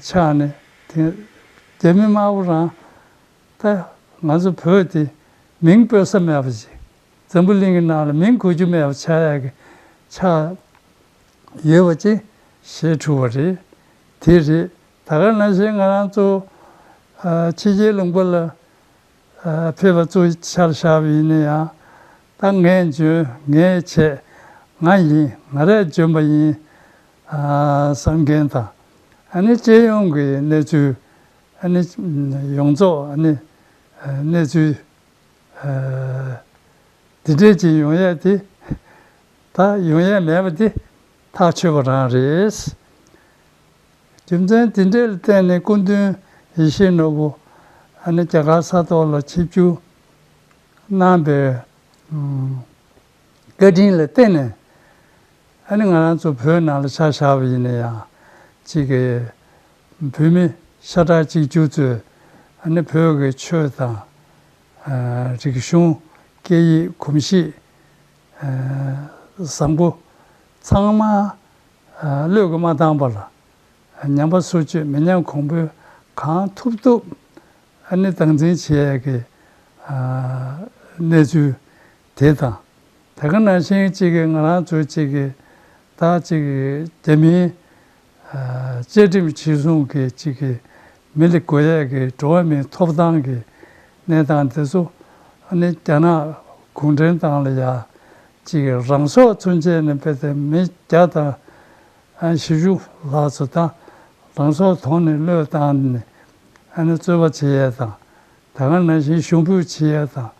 ཆགས་ནས། དེ་རྒྱ་མི་དམར་པོ་རང་ད་ང་ཚོ་བོད་དེ་མིང་འབོད་ས་མེད་པ་ཞིག་འཛམ་བུ་གླིང་གི་ནང་ལ་མིང་གོ་རྒྱུ་མེད་པ་ཆགས་ཡ་གི་ཆགས་ཡོད་པ་ཅིག་ཤེས་ཐུབ་པ་རེད། དེ་རེད། ད་ག་ནང་བཞིན་ང་རང་ཚོ་ཨ་ཕྱི་རྒྱལ་ལུང་པ་ལ་ཨ་ཕེབས་པ་ཚོའི་ཆར་བཞག་པ་ཡིན་ན་ཡང་། ད་ངས་འཇོན། ངས་བྱས། ང་ཡིན། ང་རས་འཇོན་པ་ཡིན། ཨ་བསམ་མཁན་དང་། ཨ་ནི་སྤྱི་ཡོངས་ཀྱི་གནས་ཚུལ། ཨ་ནི་ཡོངས་རྫོགས། ཨ་ནི་ཨ་གནས་ཚུལ་ཨ་འདི་འདྲས་ཅིག་ཡོང་ཡས་དེ། ད་ཡོང་ཡས་མེད་པ་དེ་ཐག་ཆོད་པ་རང་རེད། རྒྱུ་མཚན་དེ་འདྲས་ལ་བརྟེན་ནས་སྐུ་མདུན་ཡིད་བཞིན་ནོར་བུ་ཨ་ནི་རྒྱ་གར་ས་ཐོག་ལ་ཆིབས་བསྒྱུར་གནང་པའི་ཨམ་བཀའ་དྲིན་ལ་བརྟེན་ནས། ཨ་ནི་ང་རང་ཚོ་བོད་ནང་ལ་ཆ་བཞག་པ་ཡིན་ན་ཡང་། གཅིག་གི་བོད་མི་ཤ་ཁྲག་གཅིག་གྱུར་ཚོས་ཨ་ནི་བོད་ཀྱི་ཆོས་དང་། ཨ་རིག་གཞུང་། སྐད་ཡིག། གོམས་གཤིས་ཨ་བཟང་པོ་ཚང་མ་ཨ་བློས་ཀྱིས་མ་བཏང་པ་ལ། ཉམས་པ་སོར་ཆུད་མི་ཉམས་གོང་འཕེལ་གང་ཐུབ་ཐུབ་ཨ་ནི་སྟངས་འཛིན་བྱེད་ཡས་ཀྱི་ཨ་གནས་ཚུལ་དེ་དང་། ད་ག་ནང་བཞིན་གཅིག་གི་ང་རང་ཚོ་གཅིག་གི་ད་གཅིག་གི་རྒྱ་མིའི་ཨ་བཅའ་ཁྲིམས་གཞིར་བཟུང་གི་གཅིག་གི་མི་ལ་དགོས་ཡས་ཀྱི་འགྲོ་བ་མིའི་ཐོབ་ཐང་གི་གནས་སྟངས་དེ་ཚོ་ཨ་ནི་རྒྱ་ནག་གུང་ཁྲན་ཏང་ལ་ཡ་གཅིག་གི་རང་སྲོག་ཚུན་ཆད་ནས་དཔེ་དེ་མི་བརྒྱ་དང་ཨ་བཞི་བཅུ་ལྷག་ཙམ་ད་རང་སྲོག་དོར་ནས་བློས་བཏང་ནས་ཨ་ནི་རྩོད་པ་བྱེད་ཡས་དང་། ད་ག་ནང་བཞིན་ཞུ་འབོད་བྱེད་ཡས་དང་།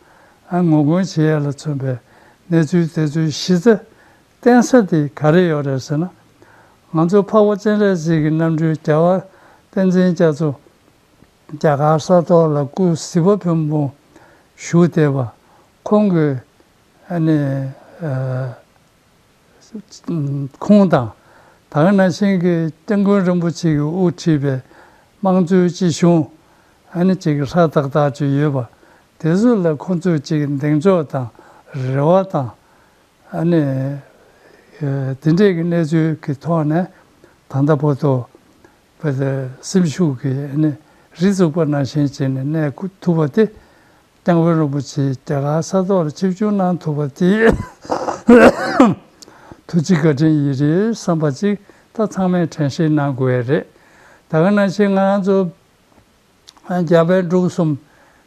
ཨ་ངོ་རྒོལ་བྱེད་ཡས་ལ་མཚོན་པའི་གནས་ཚུལ་དེ་ཚོའི་གཞི་རྩ་བརྟེན་ས་དེ་ག་རེ་ཡོད་རེད་ཟེར་ན། ང་ཚོ་འཕགས་པ་སྤྱན་རས་གཟིགས་ཀྱི་རྣམ་སྤྲུལ་རྒྱལ་བ་བསྟན་འཛིན་རྒྱ་མཚོ་རྒྱ་གར་ས་ཐོག་ལ་སྐུ་གཟི་བ་ཕུན་སུམ་བཞུགས་བསྡད་པ། ཁོང་གི་ཨ་ནི་ཨ་ཁོང་དང་། ད་ག་ནང་བཞིན་གྱི་སྐྱབས་མགོན་རིན་པོ་ཆེ་གིས་དབུ་ཁྲིད་པའི་དམངས་གཙོའི་སྤྱི་གཞུང་ཨ་ནི་ཅིག་ཧྲ་ཏག་ཏག་ཅིག་ཡོད་པ་དེ་ཚོ་ལ་ཁོང་ཚོས་ཅིག་གདེང་འཇོག་དང་རེ་བ་དང་། ཨ་ནི་ཨ་དེ་འདྲས་ཀྱི་གནས་ཚུལ་གྱི་ཐོག་ནས་ད་ལྟ་བར་དུ་བོད་དེ་སེམས་ཤུགས་ཀྱིས་ཨ་ནི་རི་བཙུགས་པ་ནང་བཞིན་བྱས་ནས་གནས་ཐུབ་པ་དེ། སྐྱབས་མགོན་རིན་པོ་ཆེ་རྒྱ་གར་ས་ཐོག་ལ་ཆིབས་བསྒྱུར་གནང་ཐུབ་པ་དེ་ཐུགས་རྗེ་བཀའ་དྲིན་ཡིན་རེད་བསམ་པ་ཅིག་ད་ཚང་མས་དྲན་ཤེས་གནང་དགོས་ཡས་རེད། ད་ག་ནང་བཞིན་ང་རང་ཚོ་རྒྱ་བལ་འབྲུག་གསུམ་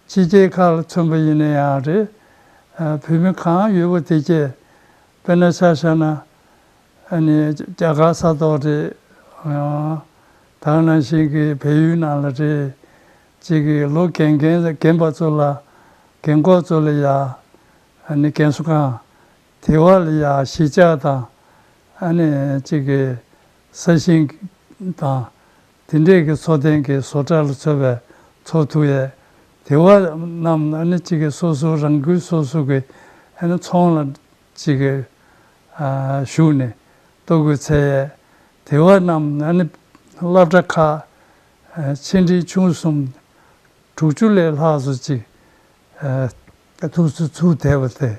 ཕྱི་རྒྱལ་ཁག་ལ་མཚོན་པ་ཡིན་ན་ཡང་རེད། བོད་མི་གང་ཡོད་པ་དེ་གས་དཔེར་ན་ཆ་བཞག་ན། ཨ་ནི་རྒྱ་གར་ས་ཐོག་རེད། ཨ་ད་ག་ནང་བཞིན་གྱི་བལ་ཡུལ་ནང་ལ་རེད། གཅིག་གི་ལོ་རྒན་རྒན་རྒན་པ་ཚོ་ལ། རྒན་འཁོགས་ཚོ་ལ་ཡ་ཨ་ནི་རྒན་གསོ་ཁང་དེ་བ་ལ་ཡ་གཞིས་ཆགས་དང་། ཨ་ནི་གཅིག་གི་ས་ཞིང་དང་། དེ་འདྲས་ཀྱི་འཚོ་རྟེན་གྱི་བཟོ་གྲྭ་ལ་འཚོ་བའི་འཚོ་ཐུབ་ཡས། དེ་བ་རྣམས་ཨ་ནི་གཅིག་གི་སོ་སོ་རང་འགུལ་སོ་སོ་གི་ཨ་ནི་ཚོང་ལ་གཅིག་གི་ཨ་ཞུགས་ནས་ལྟོ་གོས་འཚོལ་ཡས། དེ་བ་རྣམས་ཨ་ནི་སློབ་གྲྭ་ཁག་ཨ་ཆེ་འབྲིང་ཆུང་གསུམ་དྲུག་ཅུ་ལས་ལྷག་སུ་ཅིག་ཨ་ཐུགས་སུ་ཚུར་བསྡད་པ་དེ།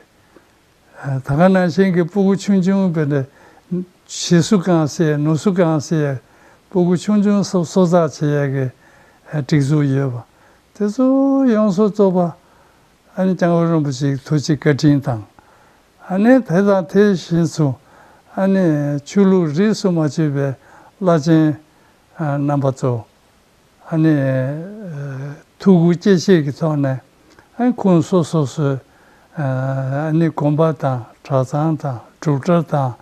ད་ག་ནང་བཞིན་གྱི་སྤུ་གུ་ཆུང་ཆུང་བས་ནས་ཞེ་སུ་གང་སེ་ནུ་སུ་གང་སེ་སྤུ་གུ་ཆུང་ཆུང་སོ་སོ་ཚགས་བྱེད་ཡས་ཀྱི་སྒྲིག་འཛུགས་ཡོད་པ་དེ་ཚོ་ཡོངས་སུ་རྫོགས་པ་ཨ་ནི་སྐྱབས་མགོན་རིན་པོ་ཆེའི་ཐུགས་རྗེ་བཀའ་དྲིན་དང་། ཨ་ནི་དེ་དང་དེ་བཞིན་དུ་ཨ་ནི་ཆོས་ལུགས་རིས་སུ་མ་ཆད་པའི་བླ་ཆེན་རྣམ་པ་ཚོ། ཨ་ནི་ཐུགས་ཁུར་བསྐྱེད་ཤེས་ཀྱི་ཐོག་ནས་ཨ་ཁོང་སོ་སོ་སོའི་ཨ་ནི་དགོན་པ་དང་གྲྭ་ཚང་དང་སྒྲུབ་གྲྭ་དང་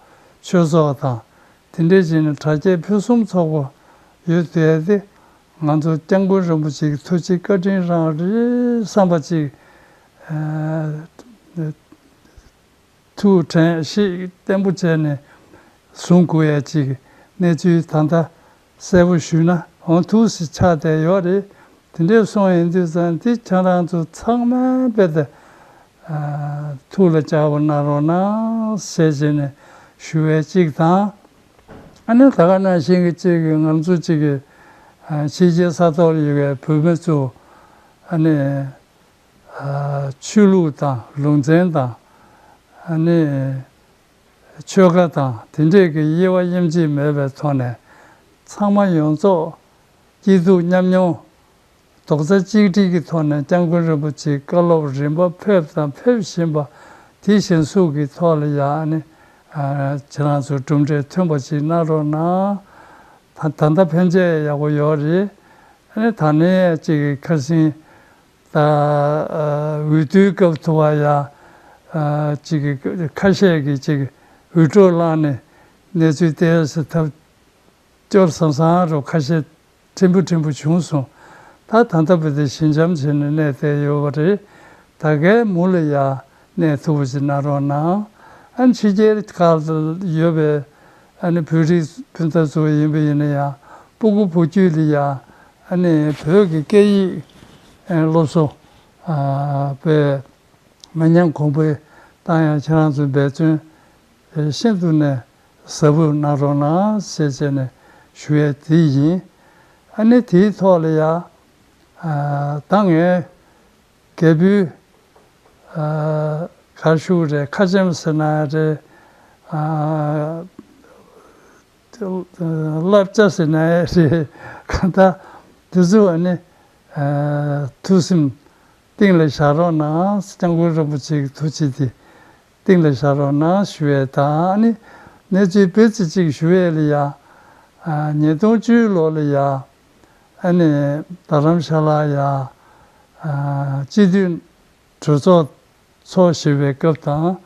ཆོས་ཚོགས་དང་དེ་འདྲའི་བྱས་ནས་དྲ་རྒྱའི་ཕུན་སུམ་ཚོགས་པ་ ཡོད་དེ་དེ། ང་ཚོ་སྐྱབས་མགོན་རིན་པོ་ཆེའི་ཐུགས་རྗེ་བཀའ་དྲིན་རང་རེད་བསམ་པ་ཅིག་ཨ་ཐུགས་དྲན་ཤེས་བརྟན་པོ་བྱས་ནས་བཟུང་དགོས་ཡ་ཅིག་གནས་ཚུལ་ད་ལྟ་གསལ་པོ་ཞུས་ན་འོང་ཐུགས་སུ་ཆགས་བསྡད་ཡོད་རེད། དེ་འདྲས་སོང་ཡིན་དུས་ཙང་དེ་ཁྱེད་རང་ཚོ་ཚང་མས་དཔེ་དེ་ཨ་ཐུགས་ལ་འཇགས་པ་གནང་རོགས་གནང་ཞེས་བྱས་ནས་ཞུ་བའི་གཅིག་དང་། ཨ་ནི་ད་ག་ནང་བཞིན་གྱི་གཅིག་གི་ང་ཚོ་གཅིག་གི་ཨ་ཕྱི་རྒྱལ་ས་ཐོག་ལ་ཡོད་པའི་བོད་མི་ཚོ་ཨ་ནི་ཨ་ཆོས་ལུགས་དང་ལུང་ཚན་དང་ཨ་ནི་ཆོལ་ཁ་དང་དེ་འདྲས་ཀྱི་དབྱེ་བ་དབྱེ་འབྱེད་མེད་པའི་ཐོག་ནས་ཚང་མ་ཡོངས་རྫོགས་སྐྱིད་སྡུག་མཉམ་མྱོང་རྡོག་རྩ་གཅིག་སྒྲིལ་གྱི་ཐོག་ནས་སྐྱབས་མགོན་རིན་པོ་ཆེའི་བཀའ་སློབ་རིམ་པ་ཕེབས་དང་ཕེབས་བཞིན་པ་དེ་གཞིར་བཟུང་གི་ཐོག་ལ་ཡང་ནི་ཁྱེད་རང་ཚོ་གྲུབ་འབྲས་ཐོན་པ་ཞིག་གནང་རོགས་གནང་། ད་ད་ལྟ་ཕན་ཆད་ཡག་པོ་ཡོད་རེད། ཨ་ནི་ད་ནས་ཅིག་གི་ཁ་སང་ད་འོས་བསྡུའི་སྐབས་ཐུག་པ་ཡ་ཅིག་གི་ཁ་ཤས་ཀྱིས་ཅིག་འུད་སྒྲོག་བསླངས་ནས་གནས་ཚུལ་དེ་ཐབས་སྐྱོ་བཟང་བཟང་རུ་ཁ་ཤས་ཕྲན་བུ་ཕྲན་བུ་བྱུང་སོང་། ད་ད་ལྟ་བུ་དེ་ཞི་འཇམ་བྱས་ནས་གནས་བསྡད་ཡོད་པ་རེད། ད་གའི་མུ་ལ་ཡ་གནས་ཐུབ་པ་ཞིག་གནང་རོགས་གནང་། ཨ་ནི་ཕྱི་རྒྱལ་ཁག་ལ་ཡོད་པའི་ཨ་ནི་བོད་རིགས་སྤུན་ཟླ་ཚོ་ཡིན་པ་ཡིན་ན་ཡང་སྤུ་གུ་བུ་རྒྱུད་ལ་ཡ་ཨ་ནི་བོད་ཀྱི་སྐད་ཡིག་སློབ་གསོ་དཔེ་མི་ཉམས་གོང་འཕེལ་བཏང་ཡ་ཁྱེད་རང་ཚོ་འབད་བརྩོན་ཤིན་ཏུ་ནས་ཟབ་པོ་གནང་རོགས་གནང་ཞེས་བྱས་ནས་ཞུ་ཡས་དེ་ཡིན། ཨ་ནི་དེའི་ཐོག་ལ་ཡ་ད་ངས་རྒྱལ་པོའི་གར་ཞུགས་རེད། ཁ་ཆེམས་ཟེར་ན་རེད། བསླབ་བྱ་ཟེར་ན་རེད། གང་ལྟར་དེ་ཚོ་ཨ་ནི་ཐུགས་སེམས་གཏིང་ལ་བཞག་རོགས་གནང་། སྐྱབས་མགོན་རིན་པོ་ཆེ་གི་ཐུགས་རྗེ་དེ་གཏིང་ལ་བཞག་རོགས་གནང་ཞུ་ཡས་དང་། ཨ་ནི་གནས་ཚུལ་སྤེལ་ཚིག་ཅིག་ཞུ་ཡས་ལ་ཡ་ཉིས་སྟོང་བཅུ་ལོ་ལ་ཡ་ཨ་ནི་རྡ་རམ་ཤ་ལ་ཡ་སྤྱི་འཐུས་གྲོས་ཚོགས་ཚོགས་བཞིན་པའི་སྐབས་དང་།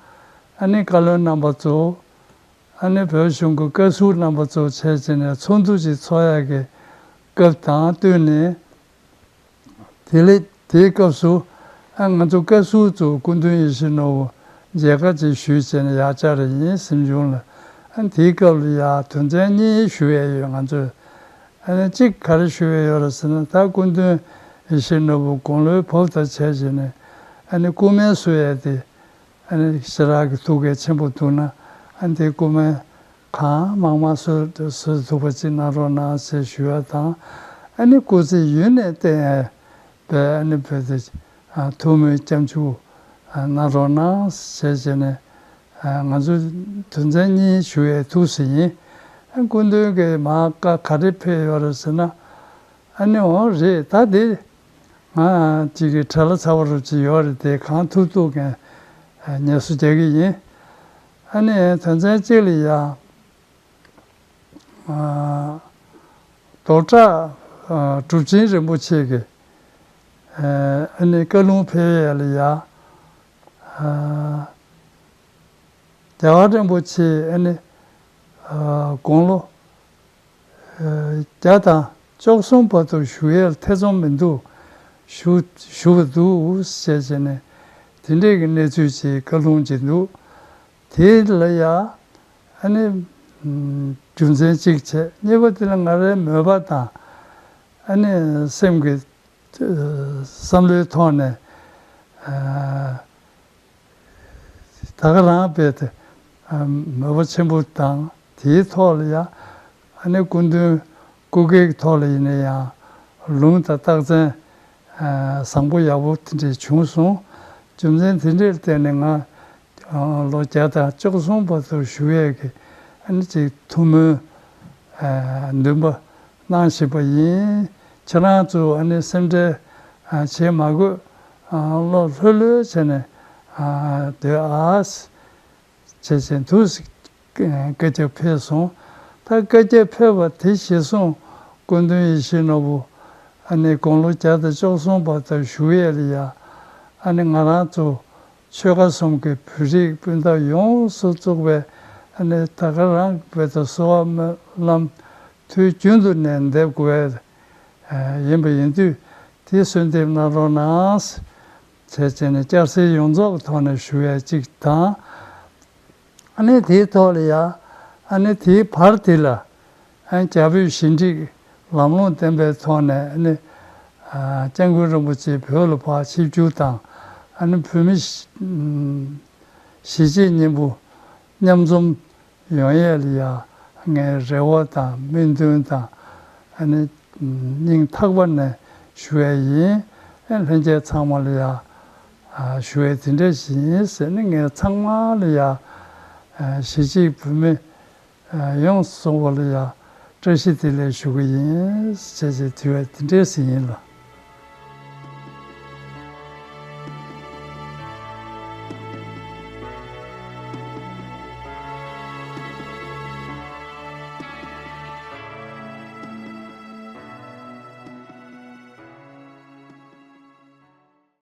ཨ་ནི་བཀའ་བློན་རྣམ་པ་ཚོ་ཨ་ནི་བོད་གཞུང་གི་བཀའ་ཟུར་རྣམ་པ་ཚོ་བྱས་བྱས་ནས་ཚོགས་འདུ་ཅིག་ཚོགས་ཡག་གི་སྐབས་དང་བསྟུན་ནས། དེ་ལས་དེའི་སྐབས་སུ་ཨ་ང་ཚོ་བཀའ་ཟུར་ཚོ་སྐུ་མདུན་ཡིད་བཞིན་ནོར་བུ་མཇལ་ཁ་ཅིག་ཞུས་བྱས་ནས་ཡག་ཅག་རེ་ཡིན་སེམས་བྱུང་ལ། ཨ་དེའི་སྐབས་ལ་ཡ་དོན་ཚན་གཉིས་ཞུ་ཡས་ཡོད་ང་ཚོས། ཨ་ནི་གཅིག་ག་རེ་ཞུ་ཡས་ཡོད་རེད་ཟེར་ན། ད་སྐུ་མདུན་ཡིད་བཞིན་ནོར་བུ་དགུང་ལོའི་བབས་དང་བྱས་བྱས་ནས་ཨ་ནི་སྐུ་སྨན་གསོ་ཡས་དེ་ཨ་ནི་ཞེ་དྲག་གི་ཐུགས་འགན་ཆེན་པོ་འདུག་ན་ཨ་ནི་དེ་སྐུ་སྨན་གང་མང་མང་གསོ་གསོ་ཐུབ་པ་ཅིག་གནང་རོགས་གནང་ཞེས་ཞུ་ཡ་དང་། ཨ་ནི་སྐུ་ཚེ་ཡུན་ནས་བརྟན་ཡས་པའི་ཨ་ནི་བོད་དེ་ཐུགས་སྨོན་སྐྱབས་འཇུག་གནང་རོགས་གནང་ཞེས་བྱས་ནས། ང་ཚོས་དོན་ཚན་གཉིས་ཞུ་ཡས་ཐུགས་སུ་ཡིན། སྐུ་མདུན་གྱིས་མར་བཀའ་ག་རེ་ཕེབས་ཡོད་རེད་ཟེར་ན། ཨ་ནི་འོ་རེད། ད་དེ་ང་གཅིག་གི་བྲེལ་བ་ཚ་བོ་རུ་ཅིག་ཡོད་རེད། དེ་གང་ཐུབ་ཐུབ་མཁན་ངལ་གསོ་རྒྱག་གི་ཡིན། ཨ་ནི་དོན་ཚན་གཅིག་ལ་ཡ། རྡོར་བྲག་གྲུབ་ཆེན་རིན་པོ་ཆེ་གི་ཨ་ནི་བཀའ་ལུང་ཕེབས་ཡས་ལ་ཡ། རྒྱལ་བ་རིན་པོ་ཆེ་ཨ་ནི་དགུང་ལོ་བརྒྱ་དང་བཅུ་གསུམ་བར་དུ་བཞུགས་ཡས་ལ་ཐེ་ཚོམ་མི་འདུག་ཞུ་ཞུ་བ་འདུག་ཟེར་བྱས་ནས་དེ་འདྲས་ཀྱི་གནས་ཚུལ་ཅིག་བཀའ་ལུང་ཅིག་འདུག་དེ་ལ་ཡ་ཨ་ནི་རྒྱུ་མཚན་གཅིག་བྱས། གཉིས་པ་དེ་ལ་ང་རའི་མོས་པ་དང་ཨ་ནི་སེམས་ཀྱི་བསམ་བློའི་ཐོག་ནས་ད་ག་རང་དཔེ་དེ་མོས་པ་ཆེན་པོ་དང་དེའི་ཐོག་ལ་ཡ་ཨ་ནི་སྐུ་མདུན་སྐུ་སྒེར་གྱི་ཐོག་ལ་ཡིན་ན་ཡང་ལུང་དང་རྟགས་མཚན་བཟང་པོ་ཡག་པོ་དེ་འདྲས་བྱུང་སོང་། རྒྱུ་མཚན་དེ་འདྲས་བརྟེན་ནས་ང་ལོ་བརྒྱ་དང་བཅུ་གསུམ་བར་དུ་བཞུགས་ཡས་ཀྱི་ཨ་ནི་ཅིག་ཐུགས་སྨོན་འདུན་པ་གནང་བཞིན་པ་ཡིན། ཁྱེད་རང་ཚོ་ཨ་ནི་སེམས་ཁྲལ་བྱེད་མ་དགོས། བློ་ལྷོད་ལྷོད་བྱས་ནས་སྡོད་ཨ། བྱས་བྱས་འདུག་སེ་བཀའ་ཁྱབ་ཕེབས་སོང་། ད་བཀའ་ཁྱབ་ཕེབས་པ་དེ་གཞིར་བཟུང་སྐུ་མདུན་ཡིད་བཞིན་ནོར་བུ་ཨ་ནི་དགུང་ལོ་བརྒྱ་དང་བཅུ་གསུམ་བར་དུ་བཞུགས་ཡས་ལ་ཡ་ཨ་ནི་ང་རང་ཚོ་ཆོལ་ཁ་གསུམ་གྱི་བོད་རིགས་སྤུན་ཟླ་ཡོངས་སུ་རྫོགས་པའི་ཨ་ནི་ད་ག་རང་བོད་དུ་གསོལ་བ་སྨོན་ལམ་ དུས་རྒྱུན་དུ་ནས་འདེབས་དགོས་པ་ཡིན་པ་ཡིན་དུས། དེ་གསོལ་འདེབས་གནང་རོགས་གནང་ཟེར་བྱས་བྱས་ནས་སྐྱ་སེར་ཡོངས་རྫོགས་ཀྱི་ཐོག་ནས་ཞུ་ཡས་གཅིག་དང་། ཨ་ནི་དེའི་ཐོག་ལ་ཡ། ཨ་ནི་དེའི་བར་དེ་ལ། ཨ་ནི་རྒྱ་བོད་ཞི་འགྲིག་ལམ་ལྷོང་ལྡན་པའི་ཐོག་ནས། ཨ་ནི་ཨ་སྐྱབས་མགོན་རིན་པོ་ཆེ་བོད་ལ་ཕར་ཆིབས་བསྒྱུར་དང་། ཨ་ནི་བོད་མི་གཞིས་བྱེས་གཉིས་པོ་མཉམ་འཛོམས་ཡོང་ཡས་ལ་ཡ། ངའི་རེ་བ་དང་སྨོན་འདུན་དང་། ཨ་ནི་སྙིང་ཐག་པ་ནས་ཞུ་ཡས་ཡིན། ཨ་ལྷན་རྒྱས་ཚང་མ་ལ་ཡ། ཨ་ཞུ་ཡས་དེ་འདྲ་ཞིག་ཡིན་ཟེར་ནས། ངས་ཚང་མ་ལ་ཡ། ཨ་གཞིས་བྱེས་བོད་མི་ཨ་ཡོངས་སུ་རྫོགས་པ་ལ་ཡ་བཀྲ་ཤིས་བདེ་ལེགས་ཞུ་གི་ཡིན་ཟེར་བྱས་བྱས། དེ་བས་དེ་འདྲས་ཞིག་ཡིན་ལགས།